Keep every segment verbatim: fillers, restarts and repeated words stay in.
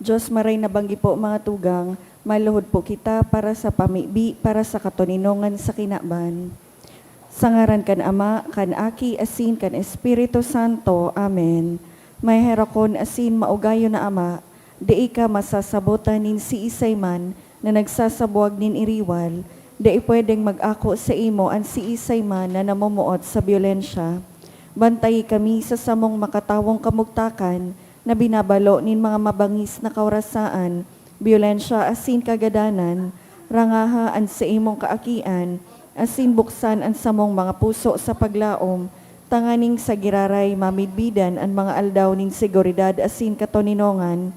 Diyos maray na banggi po, mga tugang, maluhod po kita para sa pamibi, para sa katoninongan sa kinaban. Sa ngaran kan Ama, kan Aki, asin kan Espiritu Santo. Amen. Maherakon asin maugayon na Ama, dai ka masasabotan nin siisay man na nagsasabwag nin iriwal, dai pwedeng mag-ako saimo an siisay man na namomoot sa byolensya. Bantayi kami sa samong makatawong kamugtakan na binabalo nin mga mabangis na kaorasaan, byolensya asin kagadanan. Rangaha an saimong kaakian, asin buksan an samong mga puso sa paglaom, tanganing sa giraray mamidbidan an mga aldaw nin seguridad asin katoninongan.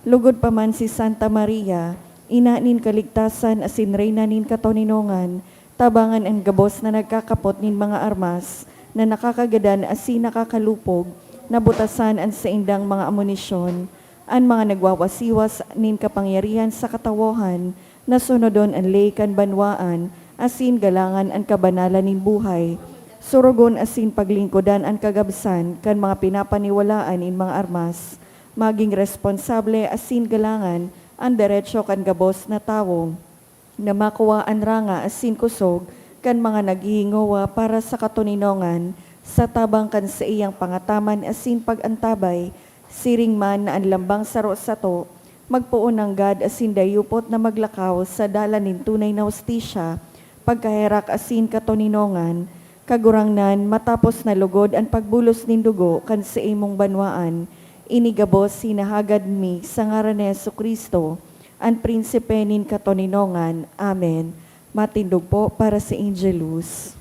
Lugod pa man si Santa Maria, ina nin kaligtasan asin reyna nin katoninongan, tabangan an gabos na nagkakapot nin mga armas na nakakagadan asin nakakalupog, nabutasan an saindang mga amunisyon. An mga nagwawasiwas nin kapangyarihan sa katawohan, na sunodon an ley kan banwaan, asin galangan an kabanalan nin buhay. Surugon asin paglingkodan an kagabsan kan mga pinapaniwalaan nin mga armas. Magin responsable asin galangan an derecho kan gabos na tawo na makuha an ranga asin kosog kan mga naghihingowa para sa katoninongan, sa tabang kan saiyang pangataman asin pag-antabay, siring man na an lambang saro sato magpoon nanggad asin dayupot na maglakaw sa dalan nin tunay na hustisya, pagkaherak asin katoninongan. Kagurangnan, matapos na lugod an pagbulos nin dugo kan saimong banwaan, ini gabos hinahagad mi sa ngaran ni Jesu-Cristo, an Prinsipe nin katoninongan. Amen. Matindog po para sa Angelus.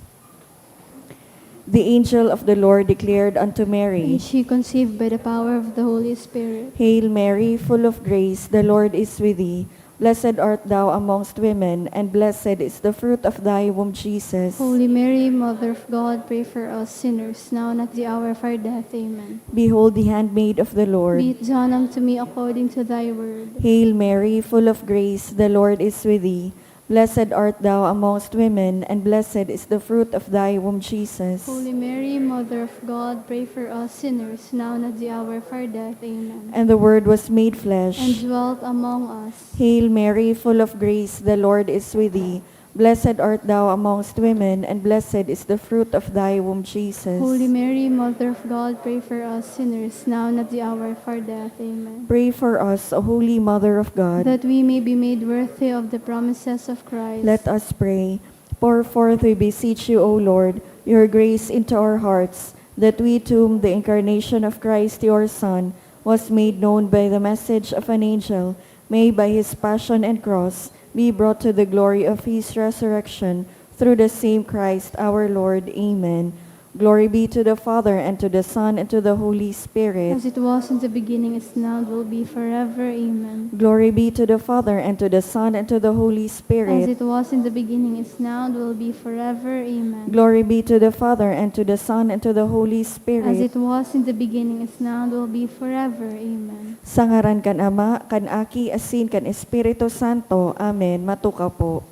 The angel of the Lord declared unto Mary, And she conceived by the power of the Holy Spirit. Hail Mary, full of grace, the Lord is with thee. Blessed art thou amongst women, and blessed is the fruit of thy womb, Jesus. Holy Mary, Mother of God, pray for us sinners, now and at the hour of our death. Amen. Behold the handmaid of the Lord. Be it done unto me according to thy word. Hail Mary, full of grace, the Lord is with thee. Blessed art thou amongst women, and blessed is the fruit of thy womb, Jesus. Holy Mary, Mother of God, pray for us sinners, now and at the hour of our death. Amen. And the Word was made flesh. And dwelt among us. Hail Mary, full of grace, the Lord is with thee. Blessed art thou amongst women, and blessed is the fruit of thy womb, Jesus. Holy Mary, Mother of God, pray for us sinners, now and at the hour of our death. Amen. Pray for us, O Holy Mother of God. That we may be made worthy of the promises of Christ. Let us pray. Pour forth, we beseech you, O Lord, your grace into our hearts, that we, to whom the incarnation of Christ, your Son, was made known by the message of an angel, may by his passion and cross be brought to the glory of his resurrection, through the same Christ our Lord. Amen. Glory be to the Father, and to the Son, and to the Holy Spirit. As it was in the beginning, is now, and will be forever. Amen. Glory be to the Father, and to the Son, and to the Holy Spirit. As it was in the beginning, is now, and will be forever. Amen. Glory be to the Father, and to the Son, and to the Holy Spirit. As it was in the beginning, is now, and will be forever. Amen. Sa ngaran kan Ama, kan Aki, asin kan Espiritu Santo. Amen. Matukaw po.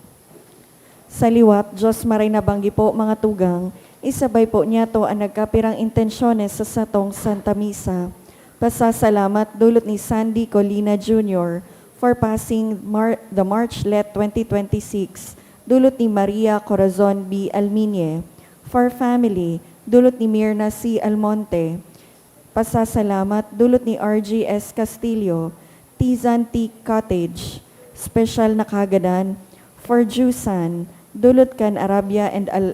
Sa liwat, Diyos maray na banggi po, mga tugang, isabay po niyato an nagkapirang intensyones sa satong Santa Misa. Pasasalamat dulot ni Sandy Colina Junior for passing Mar-, the Marchlet twenty twenty-six, dulot ni Maria Corazon B. Alminie. For family, dulot ni Mirna C. Almonte. Pasasalamat dulot ni R G S Castillo, Tizan Tea Cottage. Special na kagadan for Jusan, dulot kan Arabia and Al-,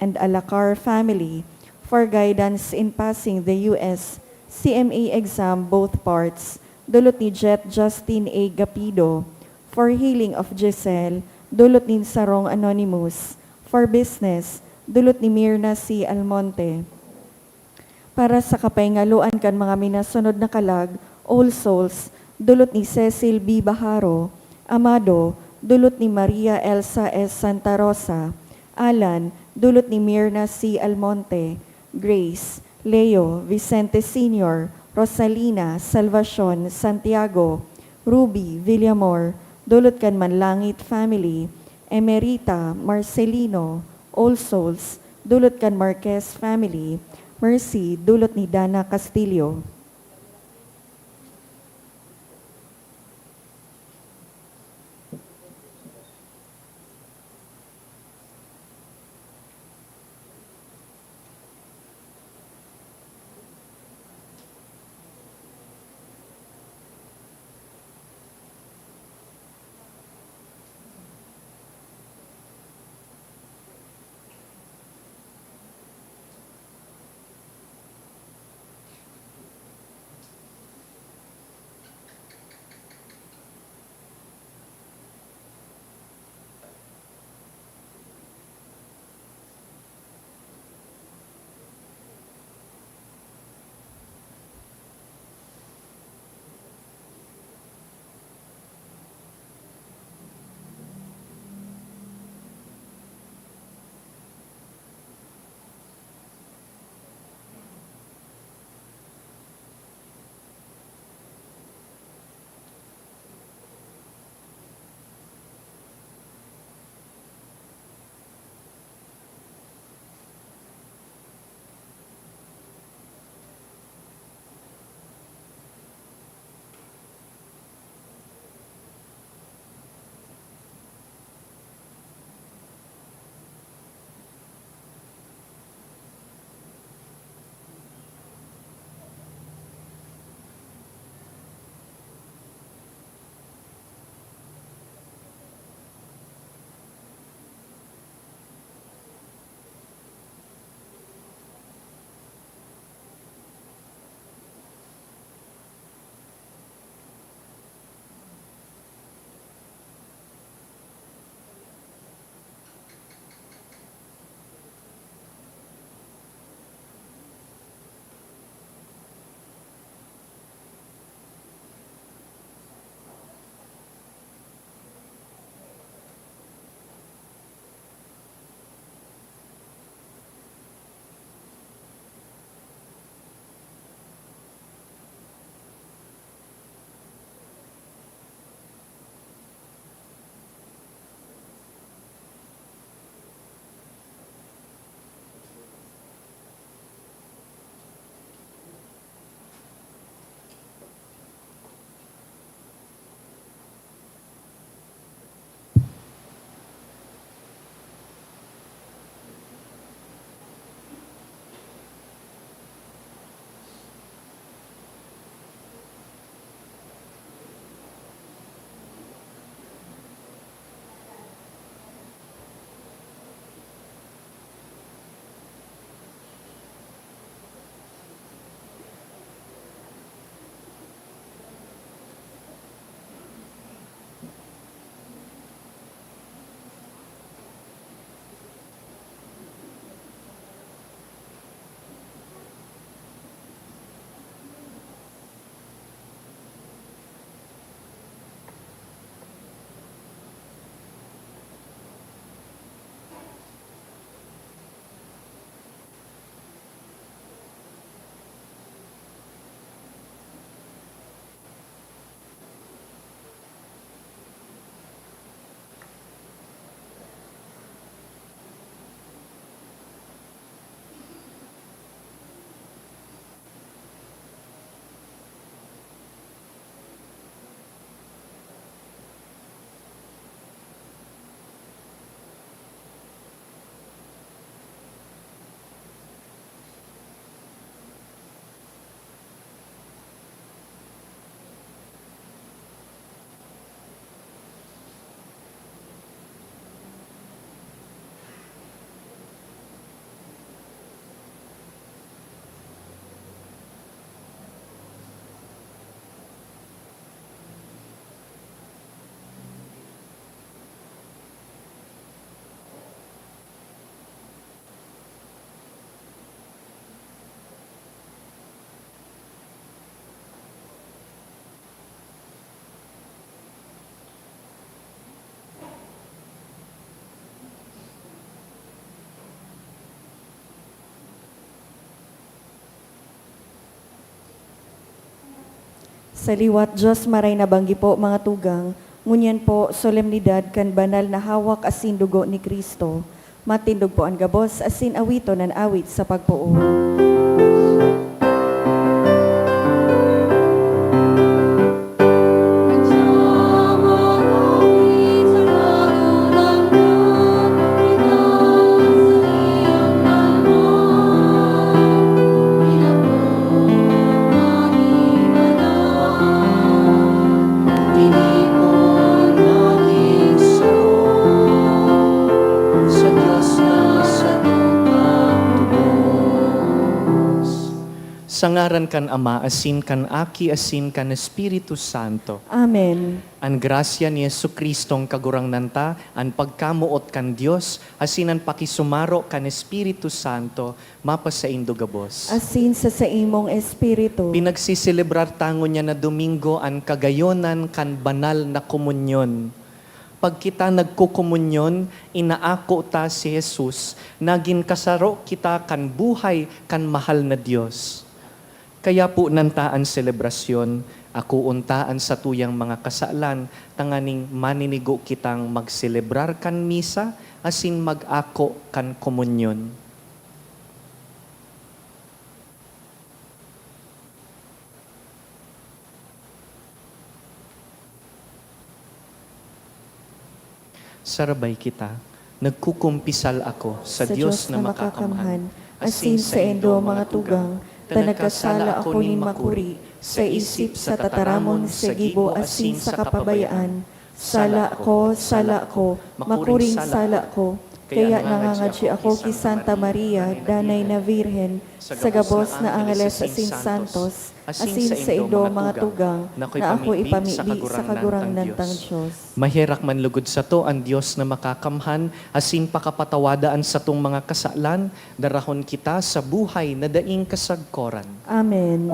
and Alacar family, for guidance in passing the U S C M A exam, both parts, dulot ni Jet Justin A. Gapido, for healing of Giselle, dulot nin sarong anonymous, for business, dulot ni Mirna C. Almonte. Para sa kapahingaloan kan mga minasunod na kalag, All Souls, dulot ni Cecil B. Baharo, Amado, dulot ni Maria Elsa S. Santa Rosa, Alan, dulot ni Mirna C. Almonte, Grace, Leo, Vicente Senior, Rosalina, Salvacion, Santiago, Ruby, Villamor, dulot kan Manlangit family, Emerita, Marcelino, All Souls, dulot kan Marquez family, Mercy, dulot ni Dana Castillo. Sa liwat, Diyos maray na banggi po, mga tugang, ngunyan po, solemnidad kan banal na hawak asin dugo ni Cristo. Matindog po an gabos asin awiton an awit sa pagpoon. Tinipon natin sa Diyos na sa tubos. Sa ngaran kan Ama, asin kan Aki, asin kan Espiritu Santo. Amen. An grasya ni Jesu-Cristong Kagurangnan ta, an pagkamoot kan Dios, asin an pakisumaro kan Espiritu Santo, mapasaindo gabos. Asin sa saimong espiritu. Pinagseselebrar ta ngunyan na Domingo an kagayonan kan banal na komunyon. Pag kita nagkokomunyon, inaako ta si Jesus, nagin kasaro kita kan buhay kan mahal na Dios. Kaya ponan ta an selebrasyon, akoon ta an satuyang mga kasalan, tanganing maninigo kitang magselebrar kan misa asin mag-ako kan komunyon. Sarabay kita. Nagkukumpisal ako sa Sa Dios Dios na na makakamhan, makakamhan, asin asin saindo, saindo, mga mga tugang, tugang, ta ta nagkasala nagkasala ako ako nin nin makuri makuri sa sa isip, isip, sa sa tataramon, tataramon, sa sa gibo, gibo, asin asin sa sa kapabayaan. kapabayaan. Sala ko, sala ko, makuring sala ko. Kaya nangangadyi ako ki Santa Maria, Danay na Virgen, sa gabos na angeles asin santos, asin saindo, mga tugang, na ako ipamibi sa Kagurangnan tang Dios. Maherak man lugod sato an Dios na makakamhan, asin pakapatawada an satong mga kasalan, darahon kita sa buhay na daing kasagkoran. Amen.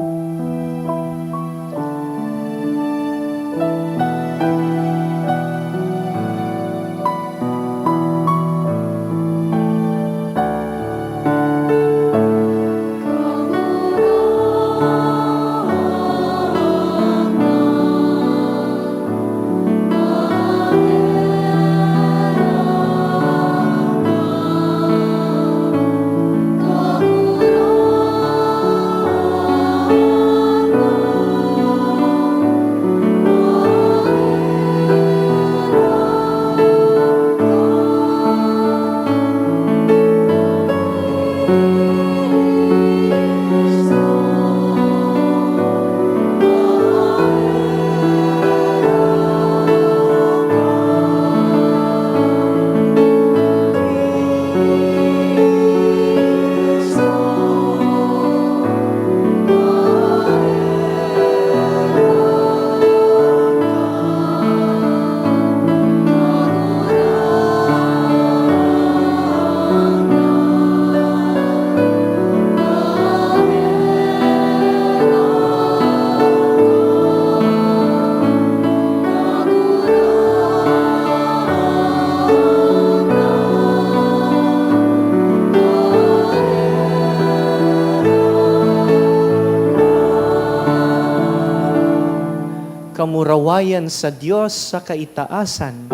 Kamurawayan sa Dios sa kaitaasan.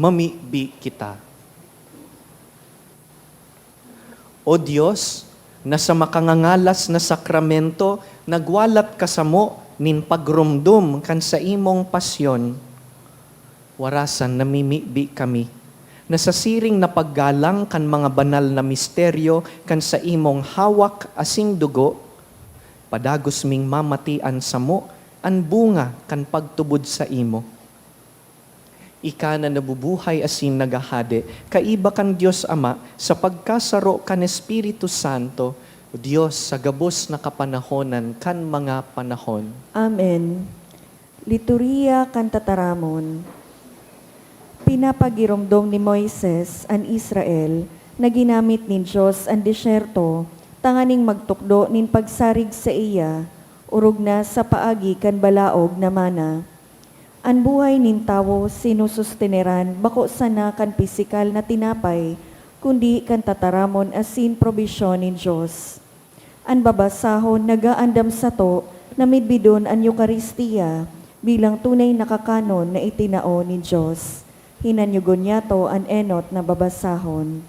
Mamibi kita. O Dios, na sa makangangalas na sakramento nagwalat ka samo nin pagromdom kan saimong pasyon, warasan namimibi kami na sa siring na paggalang kan mga banal na misteryo kan saimong hawak asin dugo, padagos ming mamatian samo an bunga kan pagtubod saimo. Ika na nabubuhay asin naghahade kaiba kan Dios Ama sa pagkasaro kan Espiritu Santo, Dios sa gabos na kapanahonan kan mga panahon. Amen. Liturhiya kan Tataramon. Pinapagiromdom ni Moises an Israel na ginamit nin Dios an desyerto tanganing magtukdo nin pagsarig saiya, orog na sa paagi kan balaog na mana. An buhay nin tawo sinususteneran bako sana kan pisikal na tinapay, kundi kan tataramon asin probisyon nin Dios. An babasahon nagaandam sato na midbidon an Eukaristia bilang tunay na kakanon na itinao nin Dios. Hinanyogon niyato an enot na babasahon.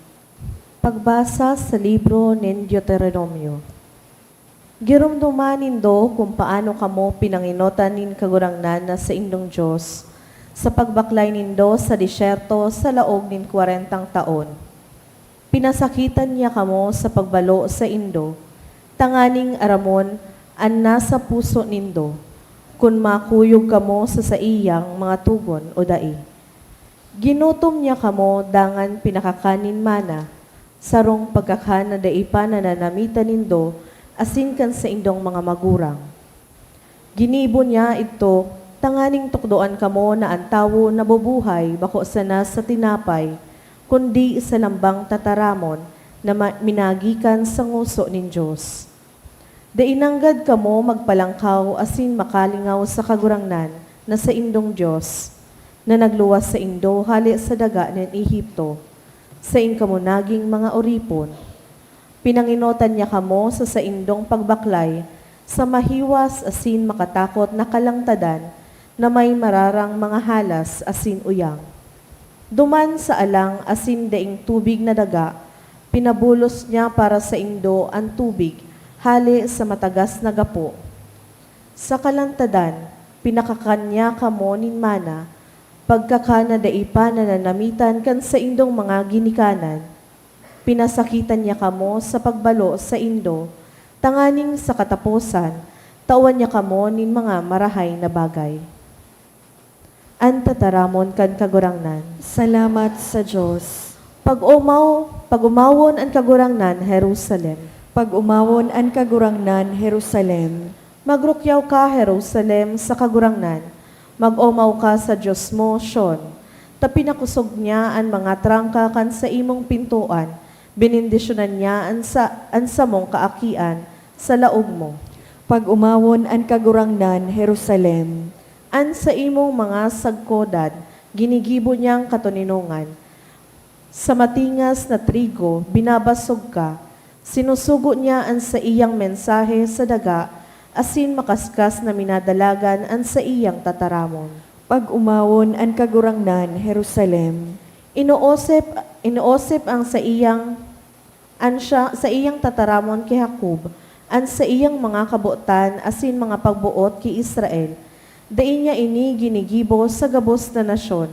Pagbasa sa libro nin Deuteronomio. Giromdoman nindo kun paano kamo pinangenotan nin Kagurangnan na saindong Dios, sa pagbaklay nindo sa desyerto sa laog nin kwarentang taon. Pinasakitan niya kamo sa pagbalo saindo, tanganing aramon an nasa puso nindo, kun makuyog kamo sa saiyang mga togon o dai. Ginutom niya kamo dangan pinakakan nin mana, sarong pagkakan na dai pa nananamitan nindo asin kan saindong mga magurang. Ginibo niya idto tanganing tukdoan kamo na an tawo nabubuhay bako sana sa tinapay, kundi sa lambang tataramon na ma-, minagikan sa ngoso nin Dios. Dai nanggad kamo magpalangkaw asin makalingaw sa Kagurangnan na saindong Dios, na nagluwas saindo hale sa daga nin Egipto. Saen kamo nagin mga oripon. Pinangenotan niya kamo sa saindong pagbaklay sa mahiwas asin makatakot na kalangtadan na may mararang mga halas asin uyang. Duman sa alang asin daing tubig na daga, pinabulos niya para saindo an tubig hale sa matagas na gapo. Sa kalangtadan, pinakakan niya kamo nin mana, pagkakan na dai pa nananamitan kan saindong mga ginikanan. Pinasakitan niya kamo sa pagbalo saindo, tanganing sa kataposan, tawan niya kamo nin mga marahay na bagay. An tataramon kan Kagurangnan. Salamat sa Dios. Pag-omaw-, pag-omawon an Kagurangnan, Jerusalem. Pag-omawon an Kagurangnan, Jerusalem. Magrukyaw ka, Jerusalem, sa Kagurangnan. Mag-omaw ka sa Dios mo, Sion. Ta pinakosog niya an mga trangka kan saimong pintoan, benendisyonan niya an sa-, an samong kaakian sa laog mo. Pag-omawon an Kagurangnan, Jerusalem. An saimong mga sagkodan, ginigibo niyang katoninongan. Sa matingas na trigo, binabasog ka. Sinusugo niya an saiyang mensahe sa daga, asin makaskas na minadalagan an saiyang tataramon. Pag-omawon an Kagurangnan, Jerusalem. Inoosip, inoosip ang saiyang, an siya, saiyang tataramon ki Jacob, an saiyang mga kabotan asin mga pagboot ki Israel. Dai niya ini ginigibo sa gabos na nasyon,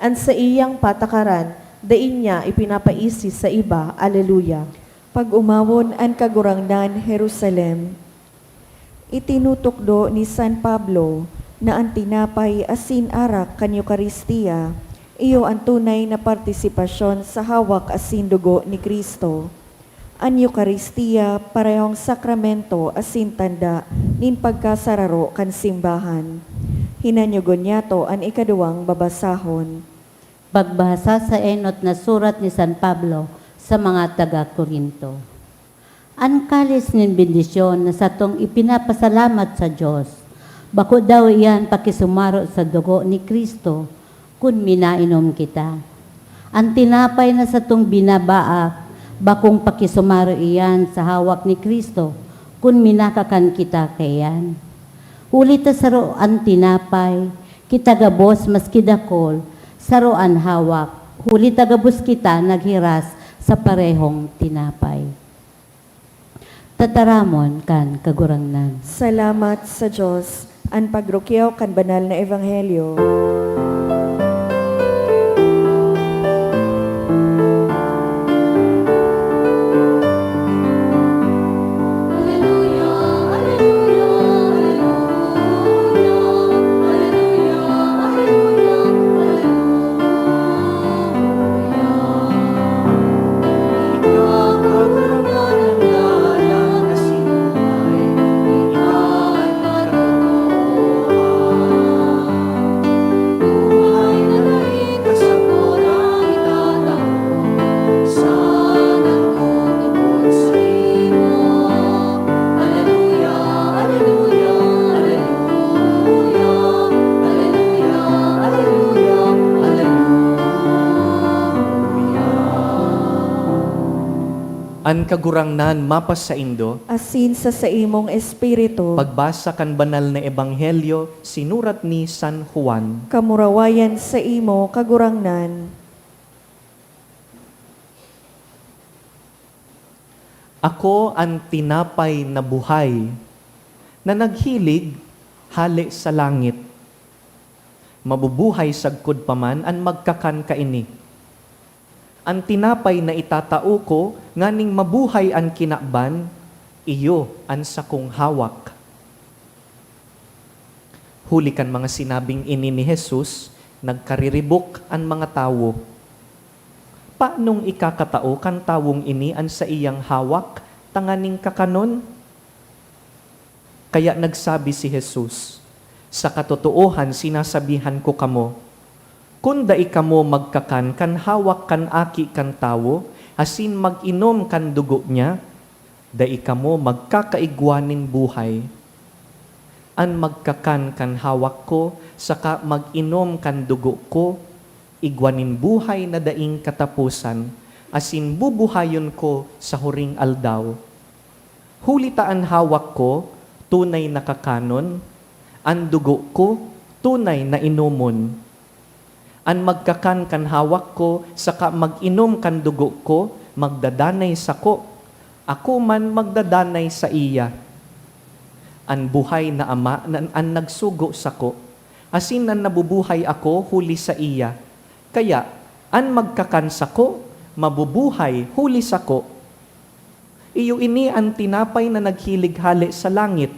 an saiyang patakaran dai niya ipinapaisi sa iba. Aleluya! Pag-omawon an Kagurangnan, Jerusalem. Itinutukdo ni San Pablo na an tinapay asin arak kan Eukaristia iyo an tunay na partisipasyon sa hawak asin dugo ni Cristo. An Eukaristia parehong sakramento asin tanda nin pagkasararo kan simbahan. Hinanyogon niyato an ikaduwang babasahon. Pagbasa sa enot na surat ni San Pablo sa mga taga Corinto. An kalis nin bendisyon na satong ipinapasalamat sa Dios, bako daw iyan pakisumaro sa dugo ni Cristo, kun minainom kita? An tinapay na satong binabaak, bakong pakisumaro iyan sa hawak ni Cristo, kun minakakan kita kaiyan? Huli ta saro an tinapay, kita gabos maski dakul, saro an hawak, huli ta gabos kita naghiras sa parehong tinapay. Tataramon kan Kagurangnan. Salamat sa Dios. An pagrukyaw kan banal na ebanghelyo. An Kagurangnan mapasaindo. Asin sa saimong espiritu. Pagbasa kan banal na ebanghelyo sinurat ni San Juan. Kamurawayan saimo, Kagurangnan. Ako an tinapay na buhay, na naghilig hale sa langit. Mabubuhay sagkod pa man an magkakan kaini. An tinapay na itatao ko nganing mabuhay an kinaban, iyo an sakong hawak. Huli kan mga sinabing ini ni Jesus, nagkariribok an mga tawo. Paanong ikakatao kan tawong ini an saiyang hawak tanganing kakanon? Kaya nagsabi si Jesus, "Sa katotoohan sinasabihan ko kamo, kun dai kamo magkakan kan hawak kan Aki kan Tawo asin mag-inom kan dugo niya, dai kamo magkakaigwa nin buhay. An magkakan kan hawak ko saka mag-inom kan dugo ko, igwa nin buhay na daing kataposan, asin bubuhayon ko sa huring aldaw. Huli ta an hawak ko tunay na kakanon, an dugo ko tunay na inomon. An magkakan kan hawak ko saka mag-inom kan dugo ko, magdadanay sako, ako man magdadanay saiya. An buhay na Ama na an nagsugo sako, asin an nabubuhay ako huli saiya. Kaya, an magkakan sako, mabubuhay huli sako. Iyo ini an tinapay na naghilig hale sa langit.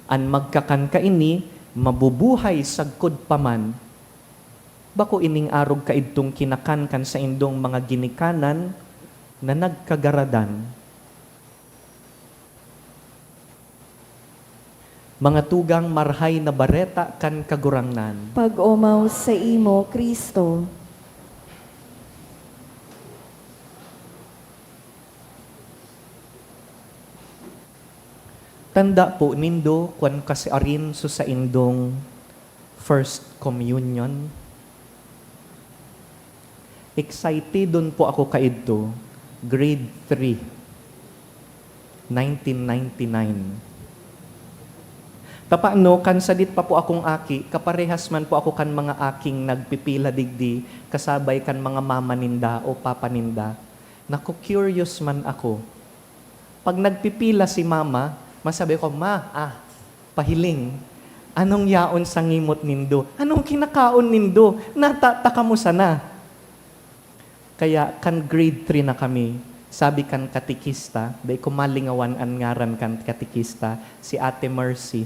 An magkakan kaini, mabubuhay sagkod pa man." Bako ining arog kaidtong kinakan kan saindong mga ginikanan na nagkagaradan. Mga tugang, Marahay na Bareta kan Kagurangnan. Pag-omaw saimo, Cristo. Tanda po nindo kun kasiarin so saindong First Communion. Excitedon po ako kaidto, grade three, nineteen ninety-nine. Tapano, kan sadit pa po akong aki, kaparehas man po ako kan mga aking nagpipila digdi, kasabay kan mga mama ninda o papa ninda. Naku-curious man ako. Pag nagpipila si mama, masabi ko, "Ma, ah, pahiling, anong yaon sa ngimot nindo? Anong kinakaon nindo? Natata kamo sana?" Kaya kan grade three na kami, sabi kan katekista, dai ko malingawan an ngaran kan katekista, si Ate Mercy.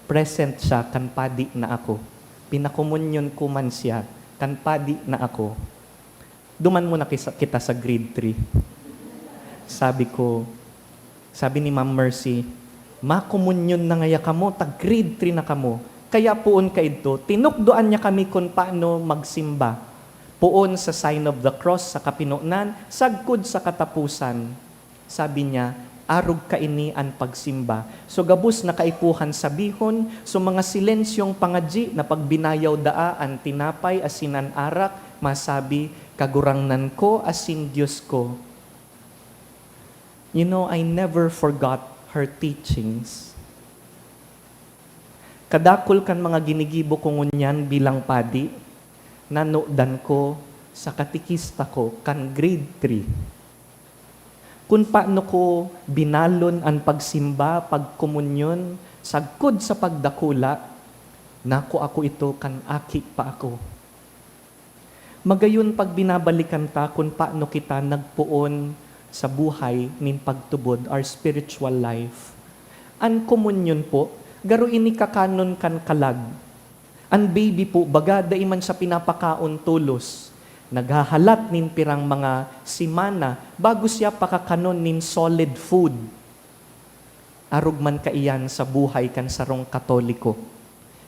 Present siya kan padi na ako. Pinakomunyon ko man siya kan padi na ako. Duman muna kisa-, kita sa grade three. Sabi ko, sabi ni Ma'am Mercy, "Makomunyon na ngaya kamo, ta grade three na kamo." Kaya poon kaidto, tinukdoan niya kami kun paano magsimba. Poon sa sign of the cross sa kapinonan, sagkod sa kataposan. Sabi niya, "Arog kaini an pagsimba." So, gabos na kaipuhan sabihon, so, mga silensyong pangadyi na pagbinayaw daa an tinapay asin an arak, masabi, "Kagurangnan ko asin Dios ko." You know, I never forgot her teachings. Kadakul kan mga ginigibo ko ngunyan bilang padi, Nanudan ko sa katekista ko kan grade three. Kun paano ko binalon an pagsimba, pagkomunyon, sagkod sa pagdakula, nakua ko ito kan aki pa ako. Magayon pag binabalikan ta kun paano kita nagpoon sa buhay nin pagtubod, our spiritual life. An komunyon po, garo ini kakanon kan kalag. An baby po, baga dai man siya pinapakaon tolos. Naghahalat nin pirang mga semana bago siya pakakanon nin solid food. Arog man kaiyan sa buhay kan sarong Katoliko.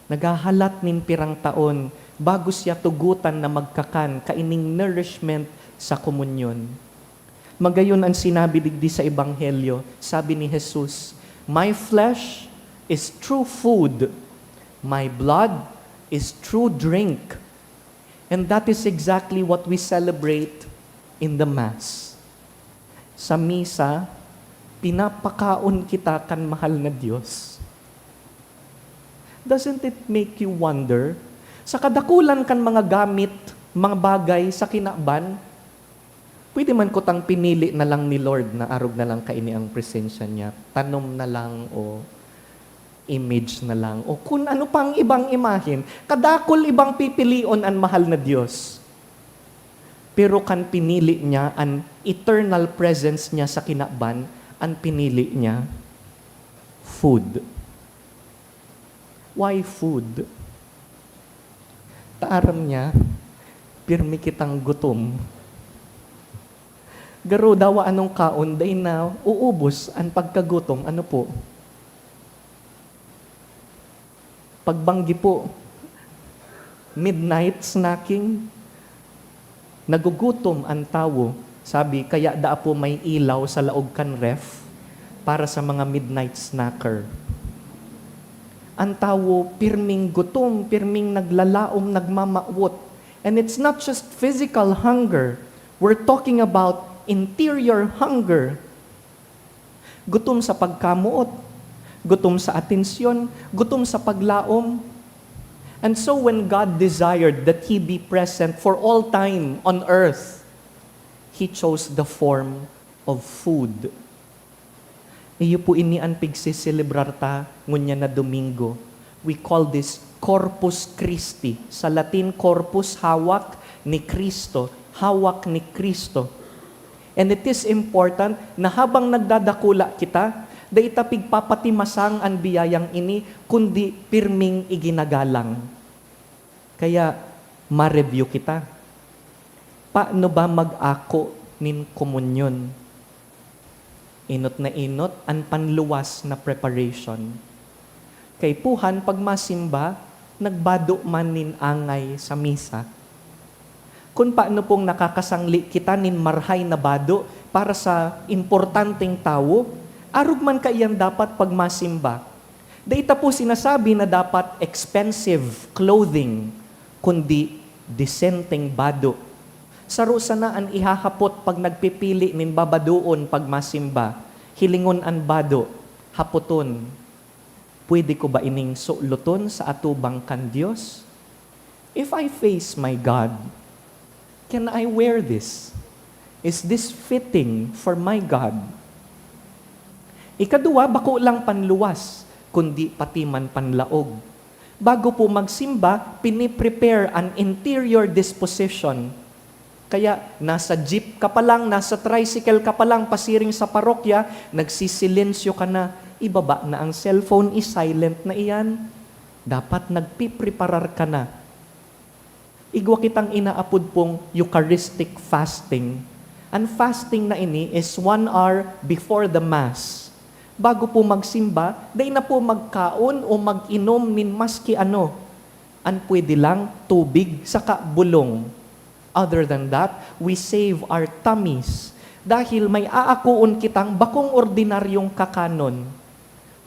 Naghahalat nin pirang taon bago siya tugotan na magkakan kaining nourishment sa komunyon. Magayon an sinabi digdi sa Ebanghelyo, sabi ni Jesus, "My flesh is true food, my blood is true drink." And that is exactly what we celebrate in the Mass. Sa Misa, pinapakaon kita kan mahal na Diyos. Doesn't it make you wonder? Sa kadakulan kan mga gamit, mga bagay sa kinaban, pwede man kutang pinili na lang ni Lord na arog na lang kaini ang presensya niya, tanom na lang o image na lang, o kun ano pang ibang imahen, kadakul ibang pipilion an mahal na Dios. Pero kan pinili niya an eternal presence niya sa kinaban, an pinili niya, food. Why food? Ta aram niya, pirmi kitang gutom. Garo dawa anong kaon, dai na uubos an pagkagutom. Ano po? Pagbanggi po, midnight snacking. Nagugutom an tawo. Sabi, kaya daa po may ilaw sa laog kan ref para sa mga midnight snacker. An tawo, pirming gutom, pirming naglalaom, nagmamawot. And it's not just physical hunger. We're talking about interior hunger. Gutom sa pagkamoot, gutom sa atensyon, gutom sa paglaom. And so when God desired that He be present for all time on earth, He chose the form of food. Iyo po ini an pigseselebrar ta ngunyan na Domingo. We call this Corpus Christi. Sa Latin, corpus, hawak, ni Cristo, hawak ni Cristo. And it is important na habang nagdadakula kita, dai ta pigpapatimasang an biyayang ini, kundi pirming iginagalang. Kaya, ma-review kita. Paano ba mag-ako nin komunyon? Enot na enot an panluwas na preparation. Kaipuhan, pagmasimba, nagbado man nin angay sa misa. Kun paano pong nakakasangli kita nin marhay na bado para sa importanteng tawo, arog man kaiyan dapat pagmasimba. Dai ta po sinasabi na dapat expensive clothing, kundi disenteng bado. Saro sana an ihahapot pag nagpipili nin babadoon pagmasimba. Hilingon an bado, hapoton, "Pwede ko ba ining suloton sa atubang kan Dios? If I face my God, can I wear this? Is this fitting for my God?" Ikaduwa, bako lang panluwas, kundi pati man panlaog. Bago po magsimba, piniprepare an interior disposition. Kaya nasa jeep ka pa lang, nasa tricycle ka pa lang pasiring sa parokya, nagsisilensyo ka na, ibaba na ang cellphone, i-silent na iyan. Dapat nagpipreparar ka na. Igwa kitang inaapod pong Eucharistic fasting. An fasting na ini is one hour before the Mass. Bago po magsimba, dai na po magkaon o mag-inom nin maski ano. An pwede lang, tubig saka bulong. Other than that, we save our tummies dahil may aakoon kitang bakong ordinaryong kakanon.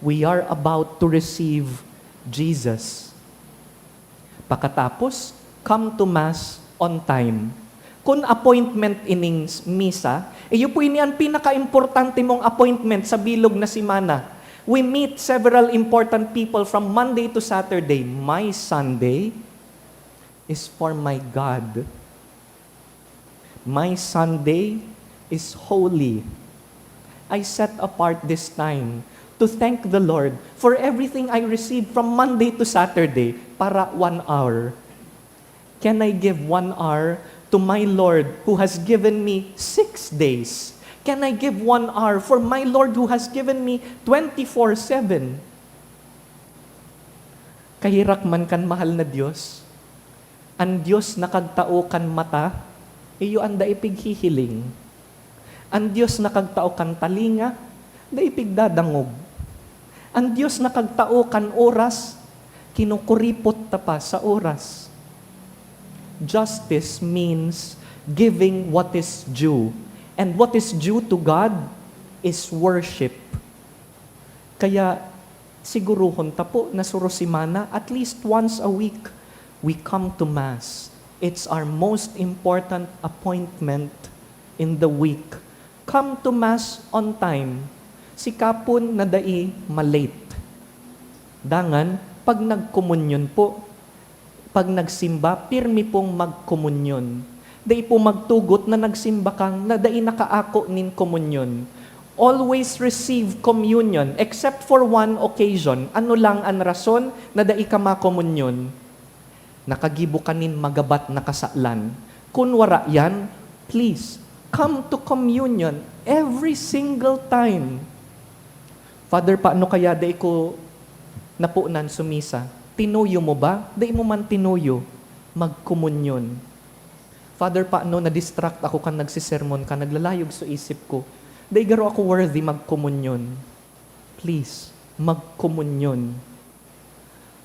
We are about to receive Jesus. Pakatapos, come to Mass on time. Kun appointment ining s-, misa, iyo po ini an pinakaimportante mong appointment sa bilog na semana. We meet several important people from Monday to Saturday. My Sunday, is for my God. My Sunday is holy. I set apart this time to thank the Lord for everything I received from Monday to Saturday para one hour. Can I give one hour to my Lord who has given me six days? Can I give one hour for my Lord who has given me twenty-four seven? Kahirak man kan mahal na Diyos. An Diyos nakagtao kan mata, iyo an dai pighihiling. An Diyos nakagtao kan talinga, dai pigdadangog. An Diyos nakagtao kan oras, kinukuripot ta pa sa oras. Justice means giving what is due. And what is due to God is worship. Kaya, siguruhon ta po na suro semana, at least once a week, we come to Mass. It's our most important appointment in the week. Come to Mass on time. Sikapon na dai ma-late. Dangan, pag nagkomunyon po, pag nagsimba, pirmi pong magkomunyon. Dai po magtugot na nagsimba kang na dai nakaako nin komunyon. Always receive communion, except for one occasion. Ano lang an rason na dai ka makomunyon? Nakagibo ka nin magabat na kasalan. Kun wara yan, please, come to communion every single time. "Father, paano kaya dai ko naponan sumisa?" Tinuyo mo ba? Dai mo man tinuyo. Magkomunyon. "Father, paano na-distract ako kan nagsisermon ka, naglalayog sa isip ko. Dai garo ako worthy magkomunyon." Please, magkomunyon.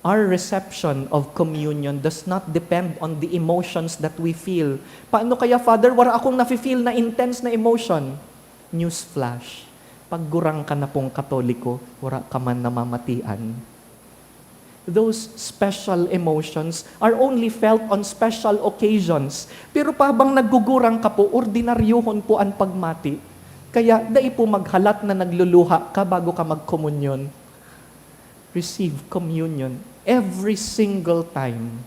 Our reception of communion does not depend on the emotions that we feel. "Paano kaya, Father, wara akong nafe-feel na intense na emotion?" Newsflash, paggurang ka na pong Katoliko, wara ka man namamatian. Those special emotions are only felt on special occasions. Pero pa habang naggugurang ka po, ordinaryohon po an pagmati. Kaya dai po maghalat na nagluluha ka bago ka magkomunyon. Receive communion every single time.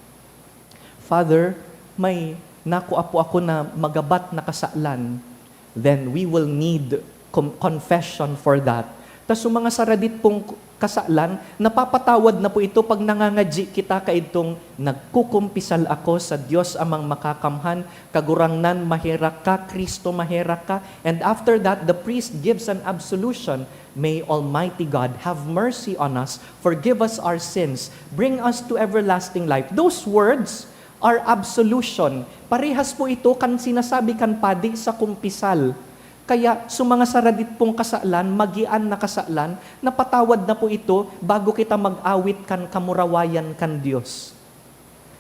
"Father, may nakua po ako na magabat na kasalan." Then we will need com-, confession for that. Tas sa mga saradit pong kasalan, napapatawad na po ito pag nangangadyi kita kaidtong, "Nagkukumpisal ako sa Dios Amang Makakamhan, Kagurangnan, maherak ka, Cristo, maherak ka." And after that, the priest gives an absolution. "May Almighty God have mercy on us, forgive us our sins, bring us to everlasting life." Those words are absolution. Parehas po ito kan sinasabi kan padi sa kumpisal. Kaya, sa mga saradit pong kasalan, magian na kasalan, napatawad na po ito bago kita mag-awit kan kamurawayan kan Dios.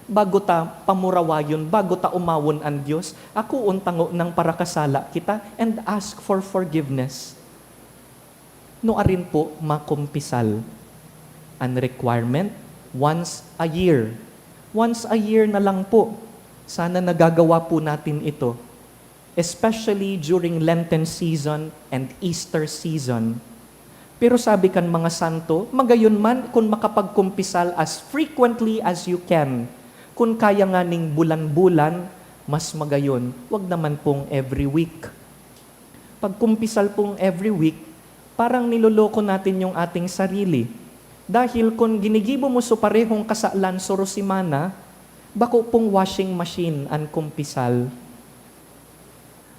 Bago ta pamurawayon, bago ta umawon an Dios, akoon ta ngona parakasala kita and ask for forgiveness. Nuarin po makumpisal? An requirement, once a year. Once a year na lang po. Sana nagagawa po natin ito. Especially during Lenten season and Easter season. Pero sabi kan mga santo, magayon man kun makapagkumpisal as frequently as you can. Kun kaya nganing bulan-bulan, mas magayon. Wag naman pong every week. Pagkumpisal pong every week, parang niloloko natin yung ating sarili. Dahil kun ginigibo mo so parehong kasalan soro semana, bako pong washing machine an kumpisal.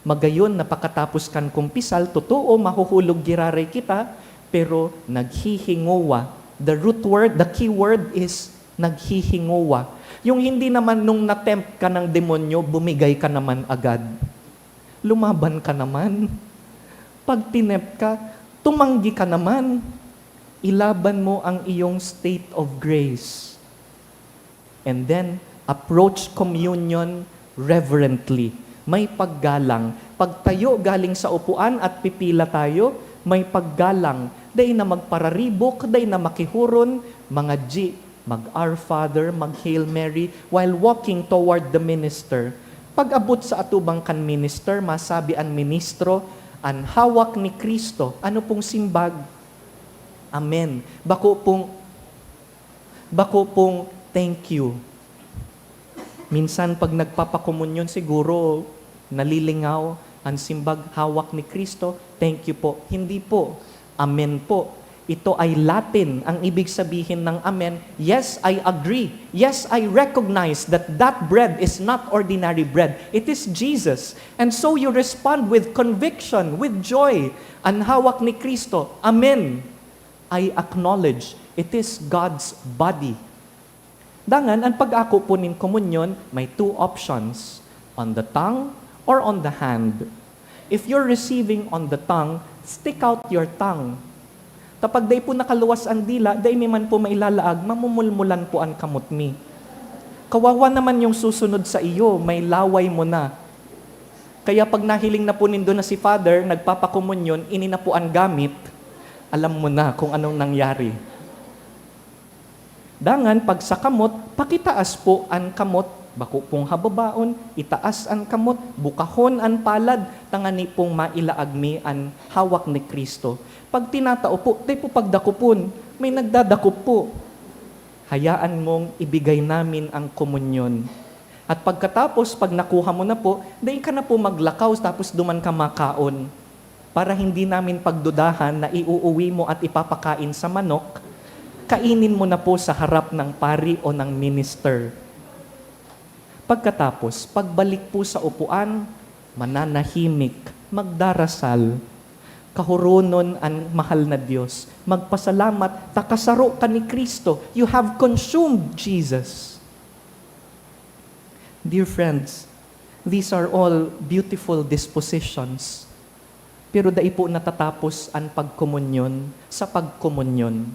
Magayon na pakatapos kan kumpisal, totoo, mahuhulog giraray kita, pero naghihingowa. The root word, the key word is naghihingowa. Yung hindi naman nung na-tempt ka ng demonyo, bumigay ka naman agad. Lumaban ka naman. Pag tinempt ka, tumanggi ka naman. Ilaban mo ang iyong state of grace. And then, approach communion reverently. May paggalang. Pagtayo galing sa upuan at pipila tayo, may paggalang. Dai na magpararibok, dai na makihuron, mga G, mag-Our Father, mag-Hail Mary, while walking toward the minister. Pag-abot sa atubang kan minister, masabi an ministro, "An hawak ni Cristo." Ano pong simbag? Amen. Bako pong, bako pong thank you. Minsan, pag nagpapakomunyon, siguro nalilingaw an simbag, "Hawak ni Cristo, thank you po." Hindi po. "Amen po." Ito ay Latin. Ang ibig sabihin ng amen, "Yes, I agree. Yes, I recognize that that bread is not ordinary bread. It is Jesus." And so you respond with conviction, with joy. "An hawak ni Cristo, amen. I acknowledge it is God's body." Dangan, an pag-ako po nin komunyon may two options, on the tongue or on the hand. If you're receiving on the tongue, stick out your tongue. Kapag dai po nakaluwas an dila, dai mi man po mailalaag, mamumulmulan po an kamot mi. Kawawa naman yung susunod sa iyo, may laway mo na. Kaya pag nahiling na po nindo na si Father nagpapakomunyon, ini na po an gamit, alam mo na kung anong nangyari. Dangan, pag sa kamot, pakitaas po an kamot, bako pong hababaon, itaas an kamot, bukahon an palad, tangani pong mailaag mi an hawak ni Cristo. Pag tinatao po, dai po pagdakopon, may nagdadakop po. Hayaan mong ibigay namin ang komunyon. At pagkatapos, pag nakuha mo na po, dai ka na po maglakaw tapos duman ka makaon. Para hindi namin pagdudahan na iuuwi mo at ipapakain sa manok, kainin mo na po sa harap ng pari o ng minister. Pagkatapos, pagbalik po sa upuan, mananahimik, magdarasal. Kahuronon an mahal na Dios. Magpasalamat, takasaro ka ni Cristo. You have consumed Jesus. Dear friends, these are all beautiful dispositions. Pero dai po natatapos an pagkomunyon sa pagkomunyon.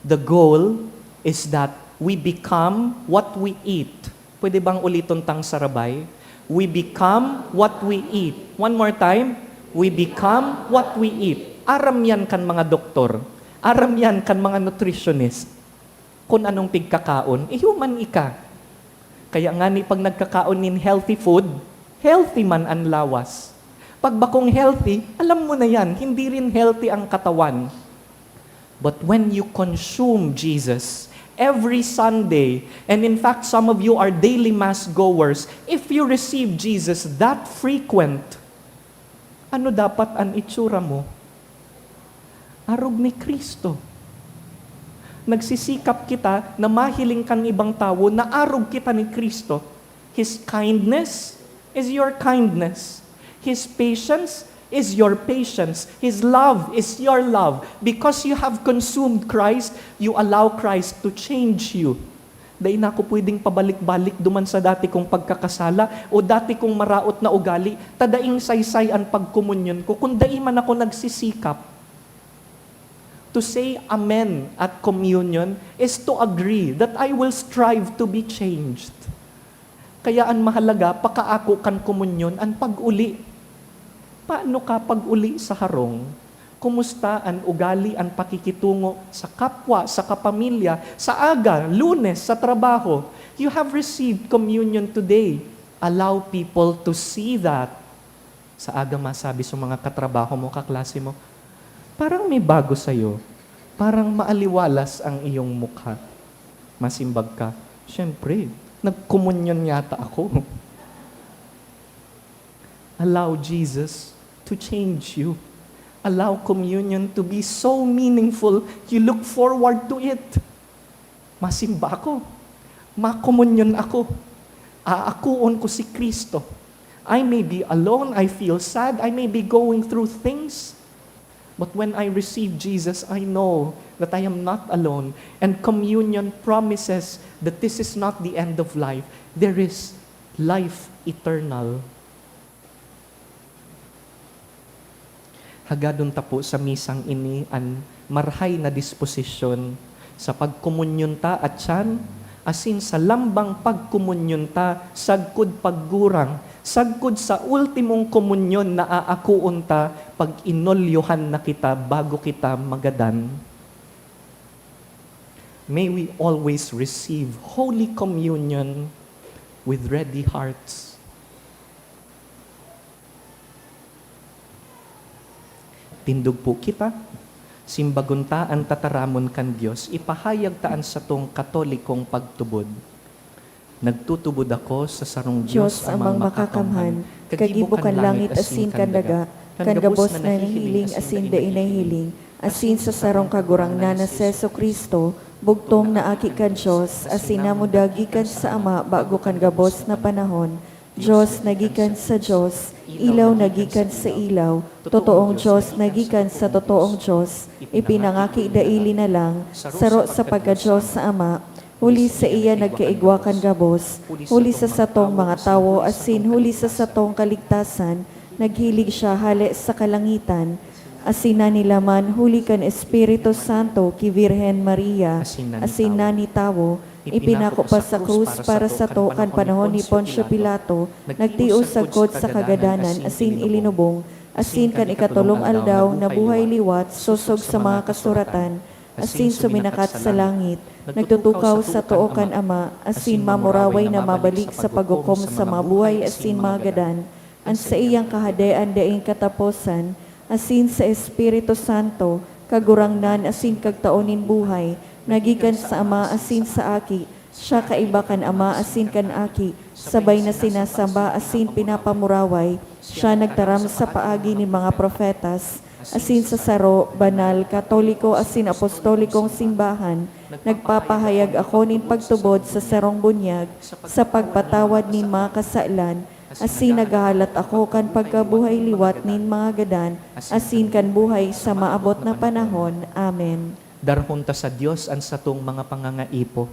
The goal is that we become what we eat. Pwede bang uliton tang sarabay? We become what we eat. One more time. We become what we eat. Aram yan kan mga doktor. Aram yan kan mga nutritionist. Kun anong pigkakaon, iyo man ika. Kaya ngani pag nagkakaon nin healthy food, healthy man an lawas. Pag bakong healthy, alam mo na yan, hindi rin healthy ang katawan. But when you consume Jesus every Sunday, and in fact, some of you are daily mass goers, if you receive Jesus that frequent, ano dapat an itsura mo? Arog ni Cristo. Nagsisikap kita na mahiling kan ibang tawo na arog kita ni Cristo. His kindness is your kindness. His patience is your patience. His love is your love. Because you have consumed Christ, you allow Christ to change you. Dai na ako pwedeng pabalik-balik duman sa dati kong pagkakasala o dati kong maraot na ugali, ta daing saysay an pagkomunyon ko kun dai man ako nagsisikap. To say amen at communion is to agree that I will strive to be changed. Kaya an mahalaga, pakaako kan komunyon, an pag-uli. Paano ka pag-uli sa harong? Kumusta an ugali, an pakikitungo sa kapwa, sa kapamilya, sa aga, Lunes, sa trabaho? You have received communion today. Allow people to see that. Sa aga masabi sa mga katrabaho mo, kaklase mo, "Parang may bago sa'yo. Parang maaliwalas ang iyong mukha." Masimbag ka, "Siyempre, nagkomunyon yata ako." Allow Jesus to change you. Allow communion to be so meaningful, you look forward to it. Masimba ako. Makomunyon ako. Aakuon ko si Cristo. I may be alone, I feel sad, I may be going through things. But when I receive Jesus, I know that I am not alone. And communion promises that this is not the end of life. There is life eternal. Hagadon ta po sa misang ini an marhay na disposisyon sa pagkomunyon ta, atyan, asin sa lambang pagkomunyon ta, sagkod paggurang, sagkod sa ultimong komunyon na aakoon ta pag inolyohan na kita bago kita magadan. May we always receive Holy Communion with ready hearts. Tindog po kita. Simbagon ta an tataramon kan Dios, ipahayag ta an satong Katolikong pagtubod. Nagtutubod ako sa sarong Dios Amang Makakamhan, kagibo kan langit asin kan daga, kan gabos na nahihiling asin dai nahihiling, asin sa sarong Kagurangnan na si Jesu-Cristo, bugtong na Aki kan Dios, asin namuda gikan sa Ama bago kan gabos na panahon. Dios na gikan sa Dios, ilaw na gikan sa ilaw, totoong Dios na gikan sa totoong Dios, ipinangaki daili na lang, saro sa pagka-Dios sa Ama, huli saiya nagkaigwa kan gabos, huli sa satong mga tawo asin huli sa satong kaligtasan, naghilig siya hale sa kalangitan, asin nanilaman huli kan Espiritu Santo ki Virgen Maria, asin nanitawo, ipinako pa sa krus para sato kan panahon ni Poncio Pilato, nagtios sagkod sa kagadanan asin ilinubong, asin kan ikatolong aldaw nabuhay liwat sosog sa mga kasuratan, asin suminakat sa langit, nagtutukaw sa too kan Ama, asin mamuraway na mabalik sa paghukom sa mga buhay asin mga gadan. An saiyang kahadean daing kataposan, asin sa Espiritu Santo, Kagurangnan asin Kagtao nin buhay, na gikan sa Ama asin sa Aki, siya kaiba kan Ama asin kan Aki, sabay na sinasamba asin pinapamuraway, siya nagtaram sa paagi nin mga propetas, asin sa saro, banal, katoliko asin apostolikong simbahan, nagpapahayag ako nin pagtubod sa sarong bunyag sa pagpatawad nin mga kasalan, asin naghahalat ako kan pagkabuhay liwat nin mga gadan, asin kan buhay sa maabot na panahon. Amen. Darahon ta sa Dios an satong mga pangangaipo.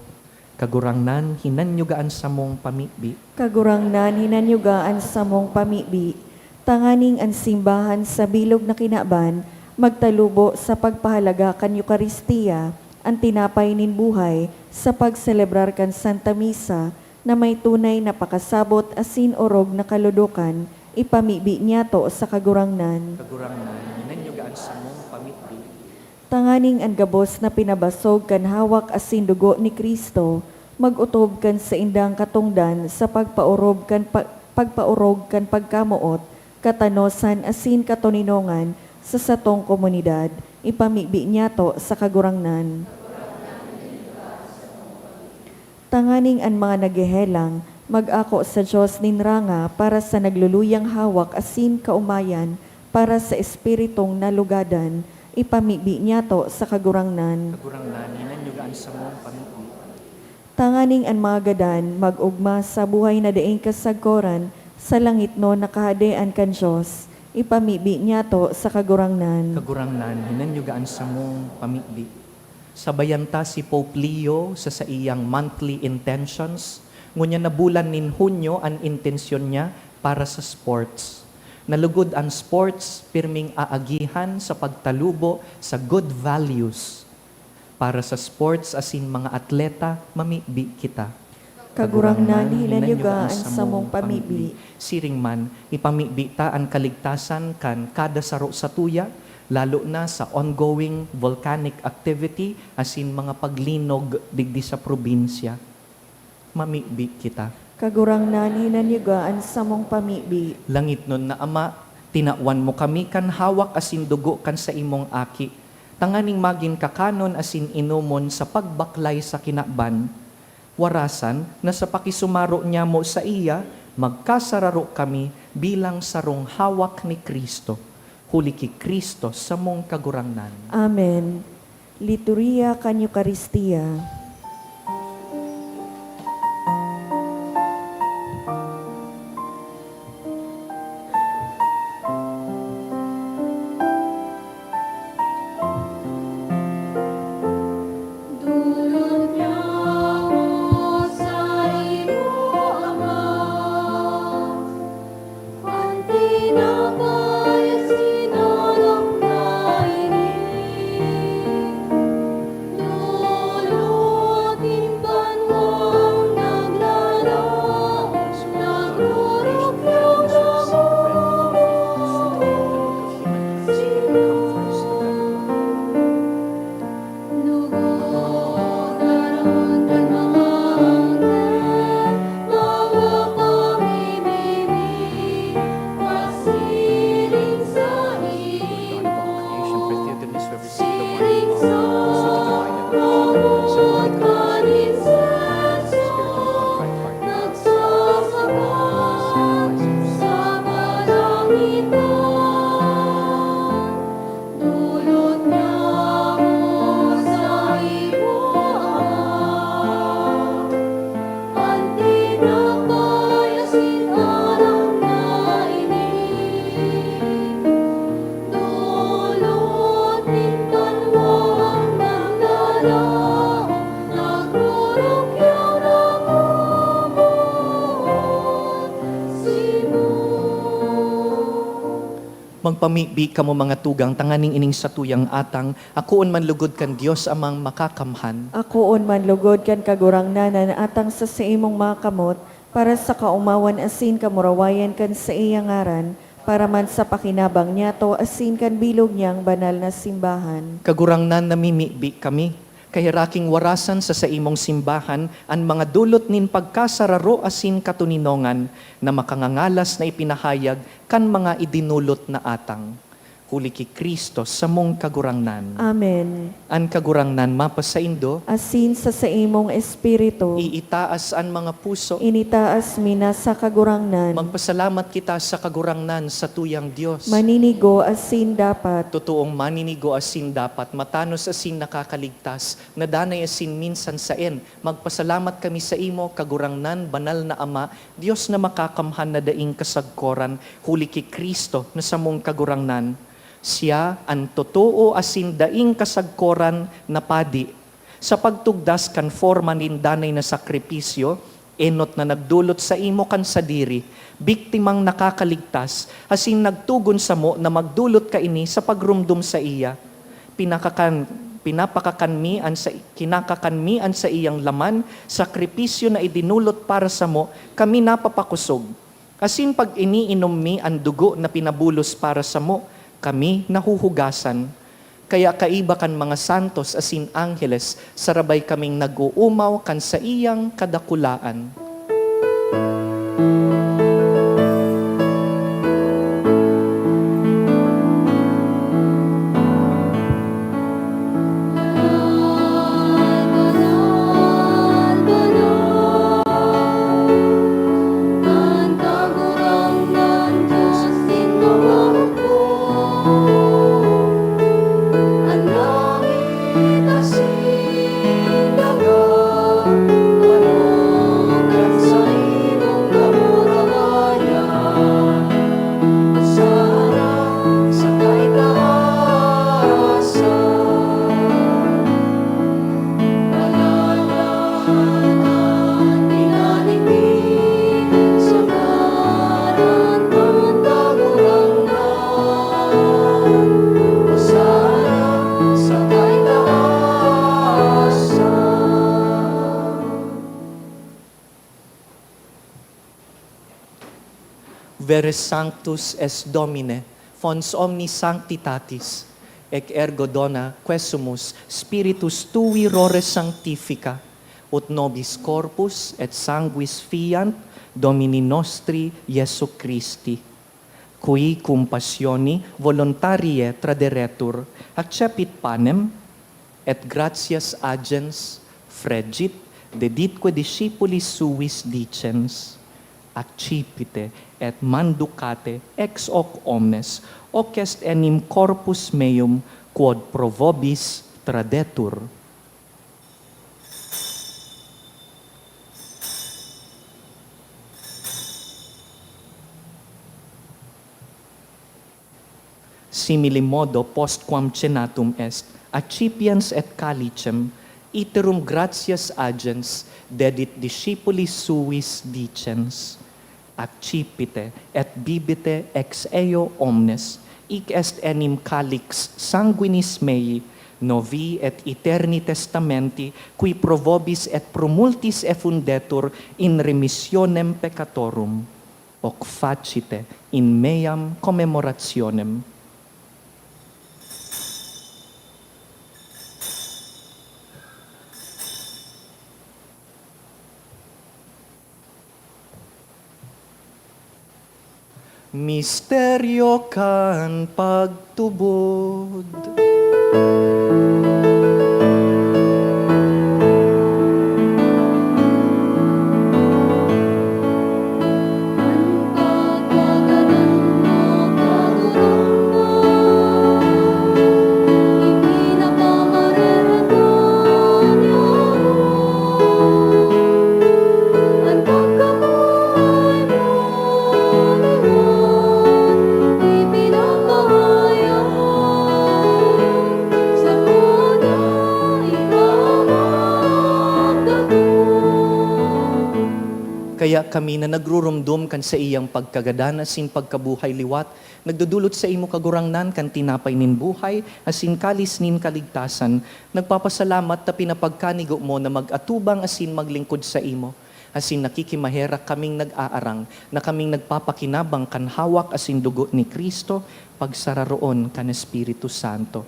Kagurangnan, hinanyuga an samong pamibi. Kagurangnan, hinanyuga an samong pamibi. Tanganing an simbahan sa bilog na kinaban magtalubo sa pagpahalaga kan Eukaristia, an tinapay nin buhay, sa pagselebrar kan Santa Misa, na may tunay na pakasabot asin orog na kalodokan, ipamibi niyato sa Kagurangnan. Kagurangnan, hinanyuga an samong pamibi. Tanganing an gabos na pinabasog kan hawak asin dugo ni Cristo mag-otob kan saindang katongdan sa pagpaorob kan pa-, pagpaorog kan pagkamoot, katanosan asin katoninongan sa satong komunidad, ipamibi niyato sa Kagurangnan. Tanganing an mga naghehelang mag-ako sa Dios nin ranga para sa nagluluyang hawak asin kaomayan para sa espiritong nalugadan, ipamibi niyato sa Kagurangnan. Kagurangnan, hinanyuga an samong pamibi. Tanganing an mga gadan mag-ogma sa buhay na daing kasagkoran sa langitnon na Kahadean kan Dios, ipamibi niyato sa Kagurangnan. Kagurangnan, hinanyuga an samong pamibi. Sabayan ta si Pope Leo sa saiyang monthly intentions. Ngunyan na bulan nin Hunyo an intensyon niya para sa sports. Nalugod an sports, pirming aagihan sa pagtalubo sa good values. Para sa sports asin mga atleta, mamibi kita. Kagurangnan, hinanyuga an samong pamibi. Siring man, ipamibi ta an kaligtasan kan kada saro satuya, lalo na sa ongoing volcanic activity asin mga paglinog digdi sa probinsya. Mamibi kita. Kagurangnan, hinanyuga an samong pamibi. Langitnon na Ama, tinawan mo kami kan hawak asin dugo kan saimong Aki, tanganing magin kakanon asin inomon sa pagbaklay sa kinaban. Warasan na sa pakisumaro nyamo saiya, magkasararo kami bilang sarong hawak ni Cristo, huli ki Cristo samong Kagurangnan. Amen. Liturhiya kan Eukaristia. Durog niya ako sa imo, Ama, an tinapay asin alak na ini. Durog Magpamibi kamo, mga tugang, tanganing ining satuyang atang akoon man lugod kan Dios Amang Makakamhan. Akoon man lugod kan Kagurangnan an atang sa saimong mga kamot, para sa kaomawan asin kamurawayan kan saiyang ngaran, para man sa pakinabang niyato asin kan bilog niyang banal na simbahan. Kagurangnan, namimibi kami. Kaheraking warasan sa saimong simbahan an mga dulot nin pagkasararo asin katoninongan na makangangalas na ipinahayag kan mga idinulot na atang. Huli ki Cristo, samong Kagurangnan. Amen. An Kagurangnan mapasaindo. Asin sa saimong espiritu. Iitaas an mga puso. Initaas mi na sa Kagurangnan. Magpasalamat kita sa Kagurangnan, satuyang Dios. Maninigo asin dapat. Totoong maninigo asin dapat, matanos asin nakakaligtas, na danay asin minsan saen. Magpasalamat kami saimo, Kagurangnan, Banal na Ama, Dios na Makakamhan na daing kasagkoran, huli ki Cristo na samong Kagurangnan. Siya an totoo asin daing kasagkoran na padi. Sa pagtugdas kan forma nin danay na sakripisyo, enot na nagdolot saimo kan sadiri, biktimang nakakaligtas, asin nagtugon samo na magdolot kaini sa pagromdom saiya. Pinakakan-, pinapakakan mi an sa-, kinakakan mi an saiyang laman, sakripisyo na idinolot para samo, kami napapakosog. Asin pag iniinom mi an dugo na pinabulos para samo, kami nahuhugasan. Kaya kaiba kan mga santos asin angheles, sarabay kaming nag-oomaw kan saiyang kadakulaan. Vere sanctus es Domine, fons omni sanctitatis, ec ergo dona quesumus Spiritus tui rore sanctifica, ut nobis corpus et sanguis fiant Domini nostri Jesu Christi, qui cum passioni voluntarie traderetur, accepit panem, et gratias agens, fregit, deditque discipulis suis dicens: Accipite et manducate ex hoc omnes, hoc est enim corpus meum quod pro vobis tradetur. Simili modo, postquam cenatum est, accipiens et calicem, iterum gratias agens, dedit discipulis suis dicens: Accipite et bibite ex eo omnes, hic est enim calix sanguinis mei, novi et aeterni testamenti, qui pro vobis et pro multis effundetur in remissionem peccatorum. Hoc facite in meam commemorationem. Misteryo kan pagtubod. Kaya kami na nagrurumdom kan saiyang pagkagadan asin pagkabuhay liwat, nagdodolot saimo, Kagurangnan, kan tinapay nin buhay asin kalis nin kaligtasan. Nagpapasalamat ta pinapagkanigo mo na mag-atubang asin maglingkod saimo. Asin nakikimaherak kaming nag-aarang na kaming nagpapakinabang kan hawak asin dugo ni Cristo, pagsararoon kan Espiritu Santo.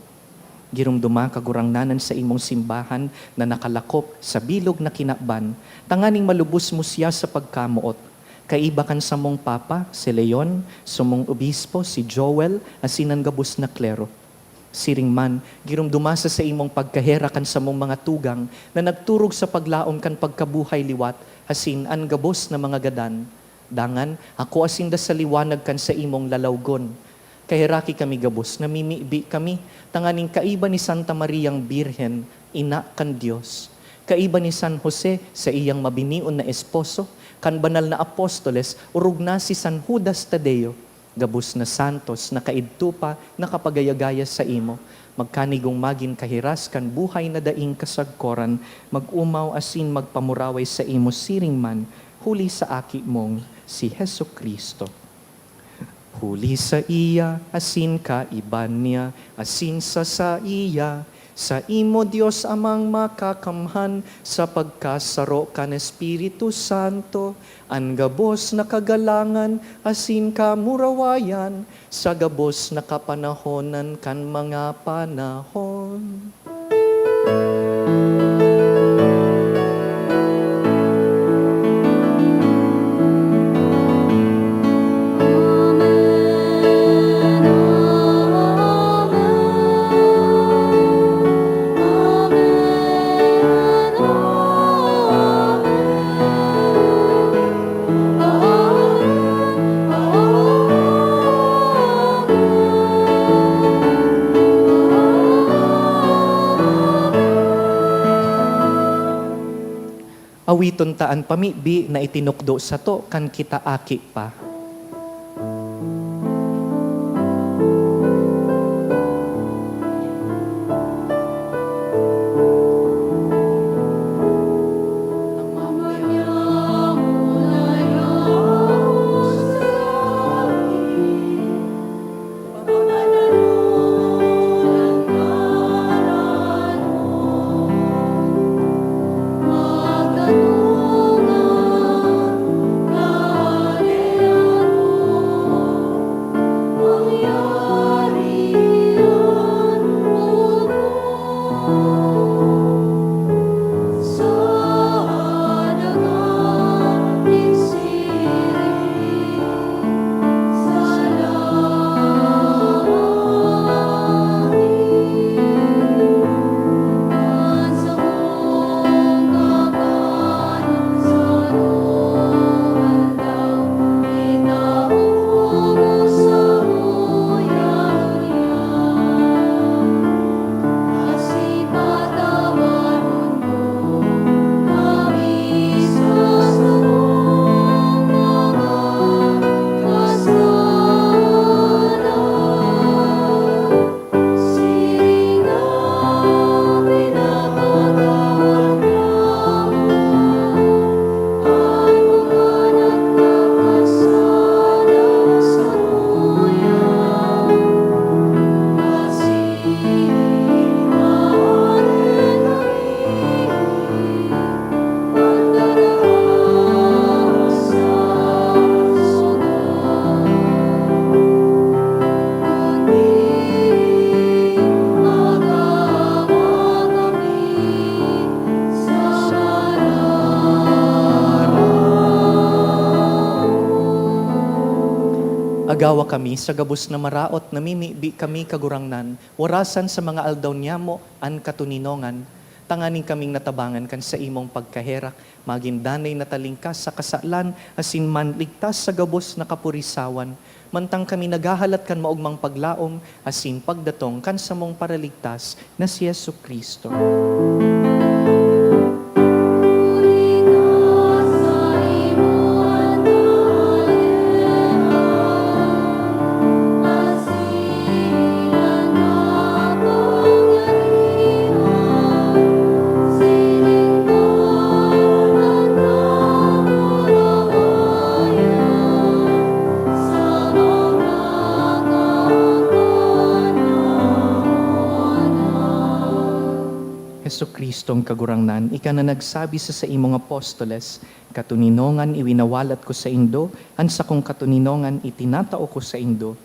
Giromdoma, Kagurangnan, an saimong simbahan na nakalakop sa bilog na kinaban, tanganing malubos mo siya sa pagkamoot. Kaiba kan samong Papa, si Leon, samong Obispo, si Joel, asin an gabos na klero. Siring man, giromdoma sa saimong pagkaherak an samong mga tugang na nagturog sa paglaom kan pagkabuhay liwat, asin an gabos na mga gadan. Dangan, akoa sinda sa liwanag kan saimong lalawgon. Kaheraki kami gabos, namimibi kami, tanganing kaiba ni Santa Mariang Birhen, ina kan Dios, kaiba ni San Jose, saiyang mabinion na esposo, kan banal na apostoles, orog na si San Judas Tadeo, gabos na santos na kaidto pa nakapagaya-gaya saimo, magkanigong magin kahiras kan buhay na daing kasagkoran, mag-omaw asin magpamuraway saimo siring man, huli sa Aki mong si Jesu-Cristo. Huli saiya, asin kaiba niya, asin sa saiya, saimo, Dios Amang Makakamhan, sa pagkasaro kan Espiritu Santo, an gabos na kagalangan asin kamurawayan sa gabos na kapanahonan kan mga panahon. Awiton ta an pamibi na itinukdo sato kan kita aki pa. Agawa kami sa gabos na maraot, namimibi kami, Kagurangnan, warasan sa mga aldaw niyamo an katoninongan, tanganing kaming natabangan kan saimong pagkaherak, magin danay na talingkas sa kasalan asin manligtas sa gabos na kapurisawan, mantang kami naghahalat kan maogmang paglaom asin pagdatong kan samong Paraligtas na si Jesu-Cristo. Kagurangnan, ika na nagsabi sa saimong apostoles, "Katoninongan iwinawalat ko saindo, an sakong katoninongan itinatao ko saindo."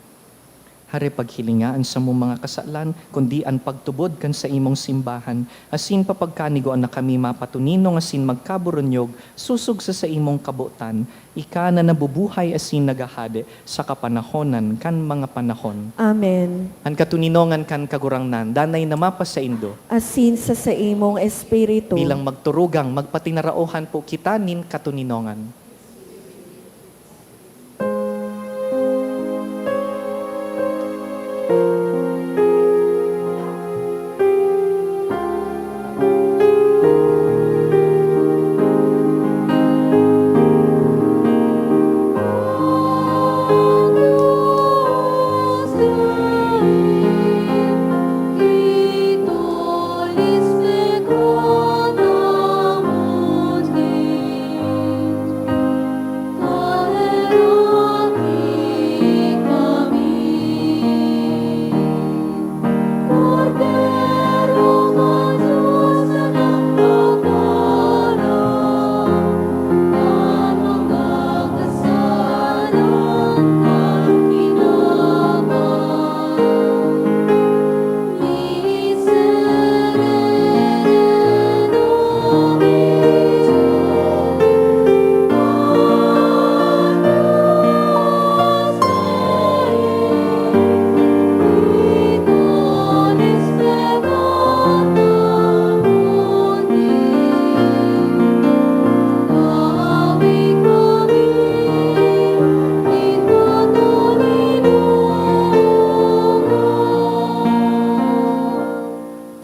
Hare paghilinga an samong mga kasalan, kundi an pagtubod kan saimong simbahan, asin papagkanigoan na kami mapatoninong asin magkaburunyog sosog sa saimong kabotan, ika na nabubuhay asin naghahade sa kapanahonan kan mga panahon. Amen. An katoninongan kan Kagurangnan danay na mapasaindo. Asin sa saimong espiritu. Bilang magturugang, magpatinaraohan po kita nin katoninongan.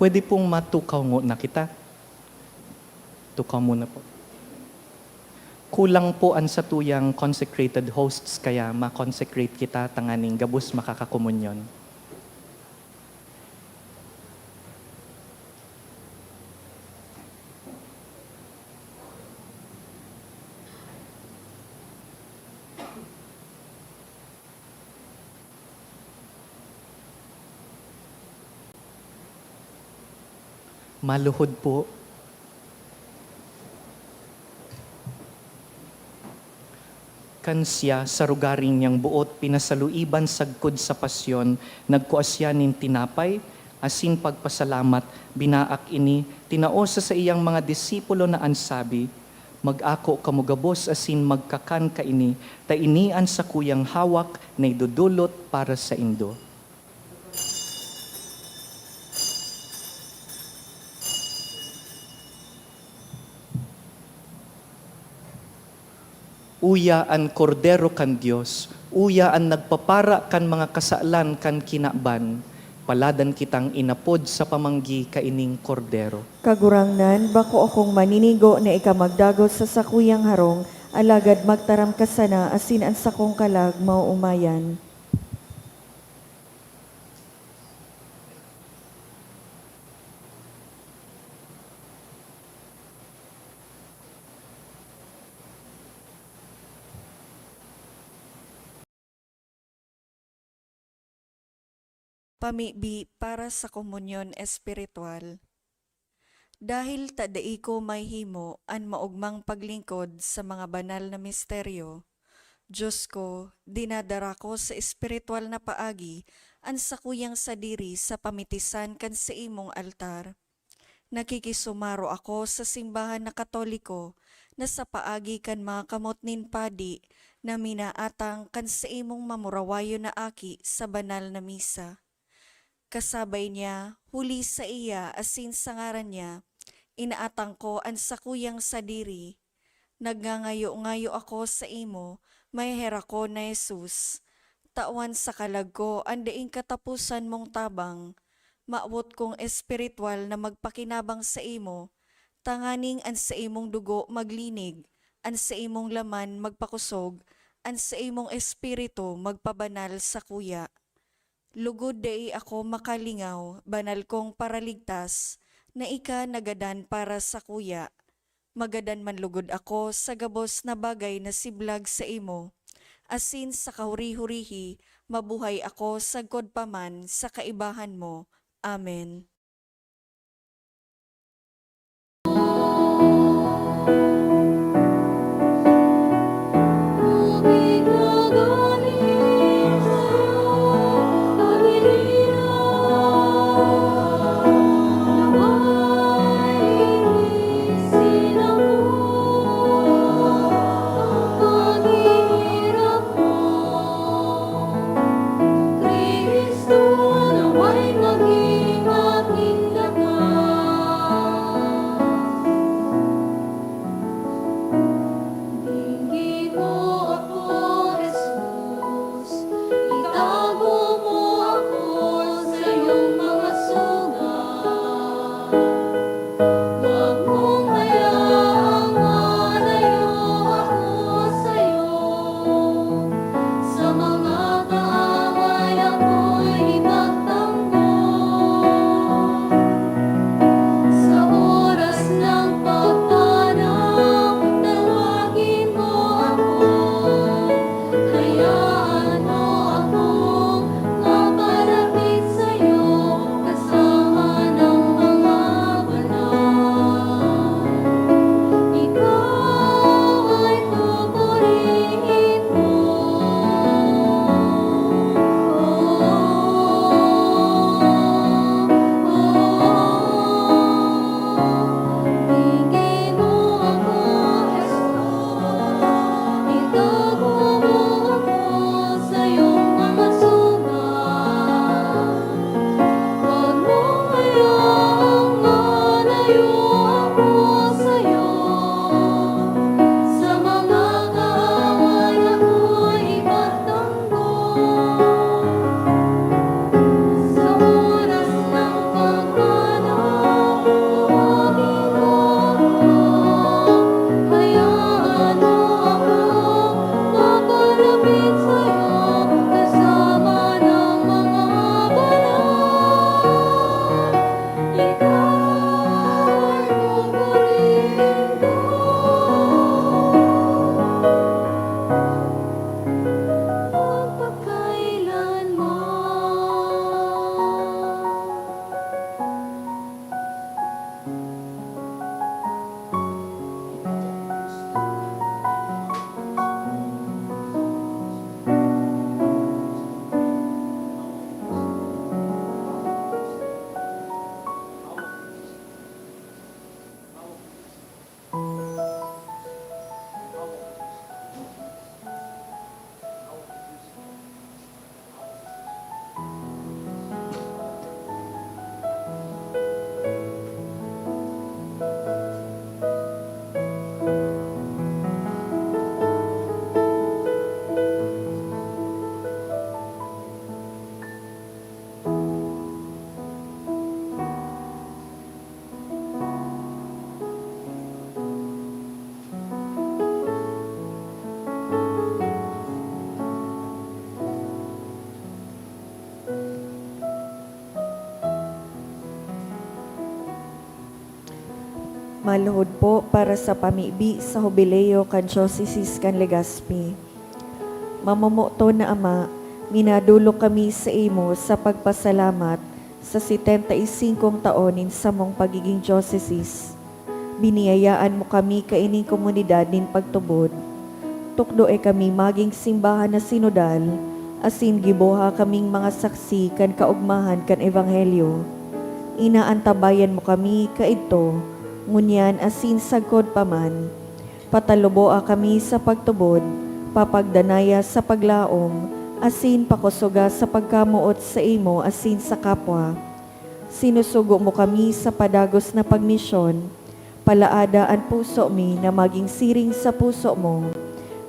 Pwede pong matukaw ngona kita? Tukaw muna po. Kulang po an satuyang consecrated hosts, kaya ma-consecrate kita tanganing gabos makakakomunyon. Maluhod po. Kan siya, sa rogaring niyang boot, pinasaluiban sagkod sa pasyon, nagkua siya nin tinapay, asin pagpasalamat, binaak ini, tinao sa saiyang mga disipulo na an sabi, "Mag-ako kamo gabos asin magkakan kaini, ta ini an sakuyang hawak na idodolot para saindo." Uya an Kordero kan Dios, uya an nagpapara kan mga kasalan kan kinaban. Paladan kitang inapod sa pamanggi kaining Kordero. Kagurangnan, bako akong maninigo na ika magdagos sa sakuyang harong, alagad magtaram ka sana asin an sakong kalag maoomayan. Pamibi para sa komunyon espiritual. Dahil ta dai ko mahihimo an maogmang paglingkod sa mga banal na misteryo, Dios ko, dinadara ko sa espiritual na paagi an sakuyang sadiri sa pamitisan kan saimong altar. Nakikisumaro ako sa simbahan na Katoliko na sa paagi kan mga kamot nin padi na minaatang kan saimong mamurawayon na aki sa banal na misa. Kasabay niya, huli saiya asin sa ngaran niya, inaatang ko an sakuyang sadiri. Nagngangayo-ngayo ako saimo, maheherakon na Jesus. Tawan sa kalag ko an daing kataposan mong tabang. Mawot kong espiritual na magpakinabang saimo, tanganing an saimong dugo maglinig, an saimong laman magpakosog, an saimong espiritu magpabanal sakuya. Lugod dai ako makalingaw, banal kong Paraligtas, na ika nagadan para sakuya. Magadan man lugod ako sa gabos na bagay na siblag saimo, asin sa kahuri-hurihi mabuhay ako sagkod pa man sa kaibahan mo. Amen. Maluhod po para sa pamibi sa Hubileo kan Diocese kan Legazpi. Mamomoton na Ama, minadolok kami sa imo sa pagpasalamat sa setenta y singkong taon nin samong pagiging diocese. Biniyayaan mo kami kaining komunidad nin pagtubod. Tukdoe kami magin simbahan na sinodal, asin giboha kaming mga saksi kan kaogmahan kan Ebanghelyo. Inaantabayan mo kami kaidto, ngunyan asin sagkod pa man. Pataluboa kami sa pagtubod, papagdanaya sa paglaom, asin pakosoga sa pagkamoot sa imo asin sa kapwa. Sinusugo mo kami sa padagos na pagmisyon. Palaada an puso mi na magin siring sa puso mo,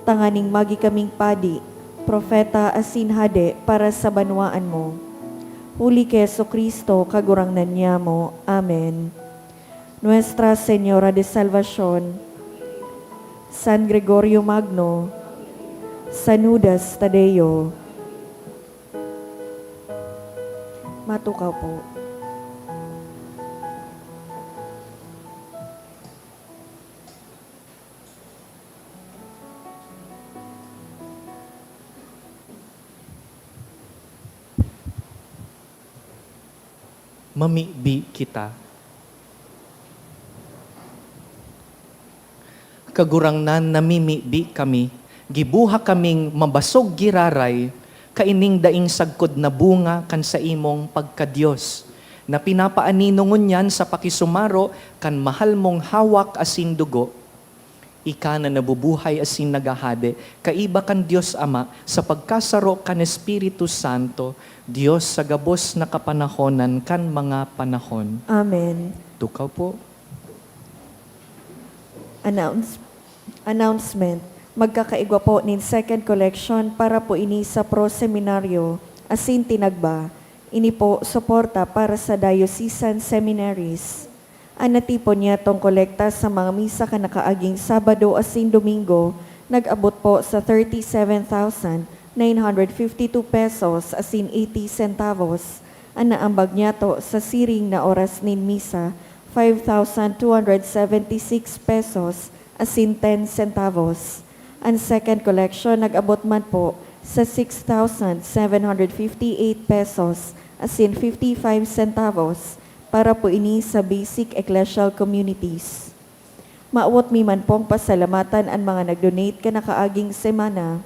tanganing magi kaming padi, propeta asin hade para sa banwaan mo. Huli ki Jesu-Cristo, Kagurangnan nyamo. Amen. Nuestra Señora de Salvacion, San Gregorio Magno, San Judas Tadeo. Matukaw po. Mamibi kita. Kagurangnan, namimibi kami, gibuha kaming mabasog giraray, kaining daing sagkod na bunga kan saimong pagka-Dios, na pinapaanino ngunyan sa pakisumaro kan mahal mong hawak asin dugo. Ika na nabubuhay asin naghahade, kaiba kan Dios Ama, sa pagkasaro kan Espiritu Santo, Dios sa gabos na kapanahonan kan mga panahon. Amen. Tukaw po. Announce-, announcement. Magkakaigwa po nin second collection para po ini sa Pro Seminario, asin tinagba. Ini po suporta para sa diocesan seminaries. An natipon niyatong kolekta sa mga misa kan nakaaging Sabado asin Domingo nag-abot po sa thirty-seven thousand nine hundred fifty-two pesos asin eighty centavos. An naambag niyato sa siring na oras nin misa, five thousand two hundred seventy-six pesos asin ten centavos. An second collection nag-abot man po sa six thousand seven hundred fifty-eight pesos asin fifty-five centavos para po ini sa basic ecclesial communities. Mawot mi man pong pasalamatan an mga nag-donate kan nakaaging semana.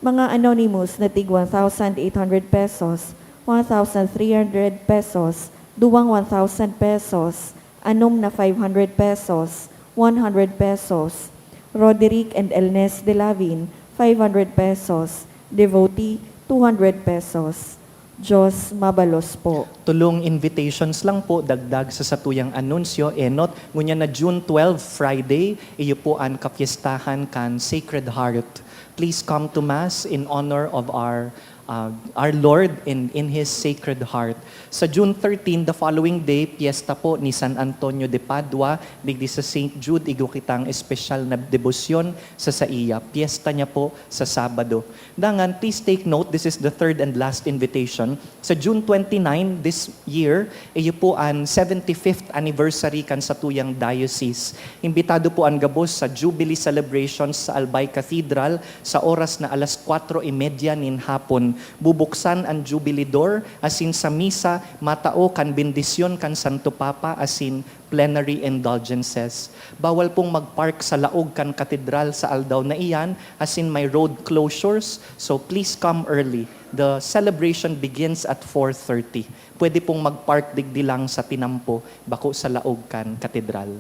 Mga anonymous na tig one thousand eight hundred pesos, one thousand three hundred pesos, duwang one thousand pesos, anom na five hundred pesos, one hundred pesos. Roderick and Elnes de Lavin, five hundred pesos. Devotee, two hundred pesos. Diyos mabalos po. Tulong invitations lang po, dagdag sa satuyang anunsyo, enot, ngunyan na June twelve, Friday, iyo po an kapiestahan kan Sacred Heart. Please come to Mass in honor of our, uh, our Lord in, in His Sacred Heart. Sa June thirteen, the following day, piyesta po ni San Antonio de Padua, digdi sa Saint Jude, igwa kitang espesyal na debosyon sa saiya. Piyesta niya po sa Sabado. Dangan, please take note, this is the third and last invitation. Sa June twenty-nine this year, iyo po an seventy-fifth anniversary kan satuyang diocese. Imbitado po an gabos sa Jubilee celebrations sa Albay Cathedral sa oras na alas kwatro y media nin hapon. Bubuksan an Jubilee door, asin sa misa, matao kan bendisyon kan Santo Papa asin plenary indulgences. Bawal pong mag-park sa laog kan katedral sa aldaw na iyan, asin may road closures, so please come early. The celebration begins at four thirty. Pwede pong mag-park digdi lang sa tinampo, bako sa laog kan katedral.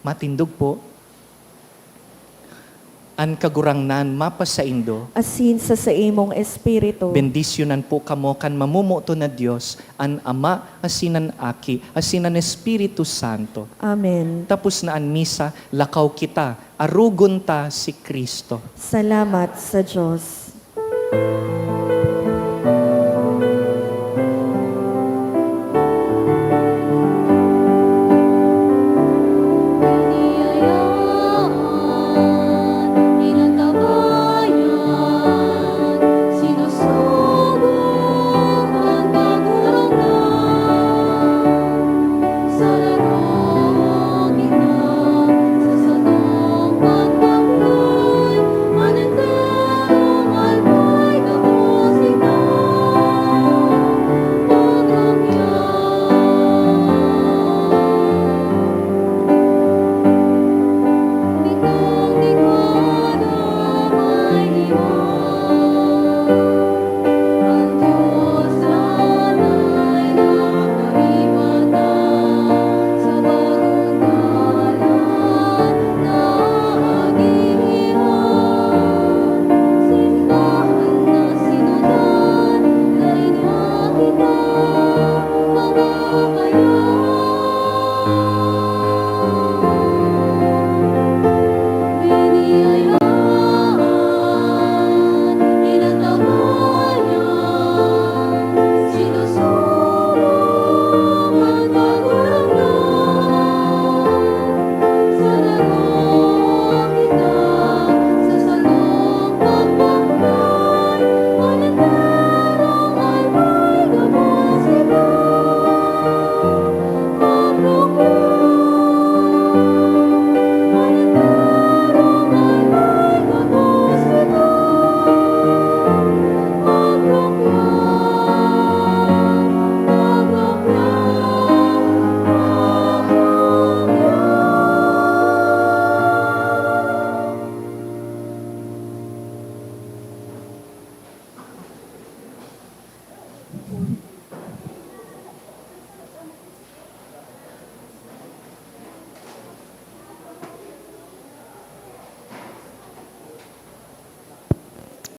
Matindog po. An Kagurangnan mapasaindo. Asin sa saimong espiritu. Bendisyonan po kamo kan mamomoton na Dios, an Ama, asin an Aki, asin an Espiritu Santo. Amen. Tapos na an misa, lakaw kita, arogon ta si Cristo. Salamat sa Dios.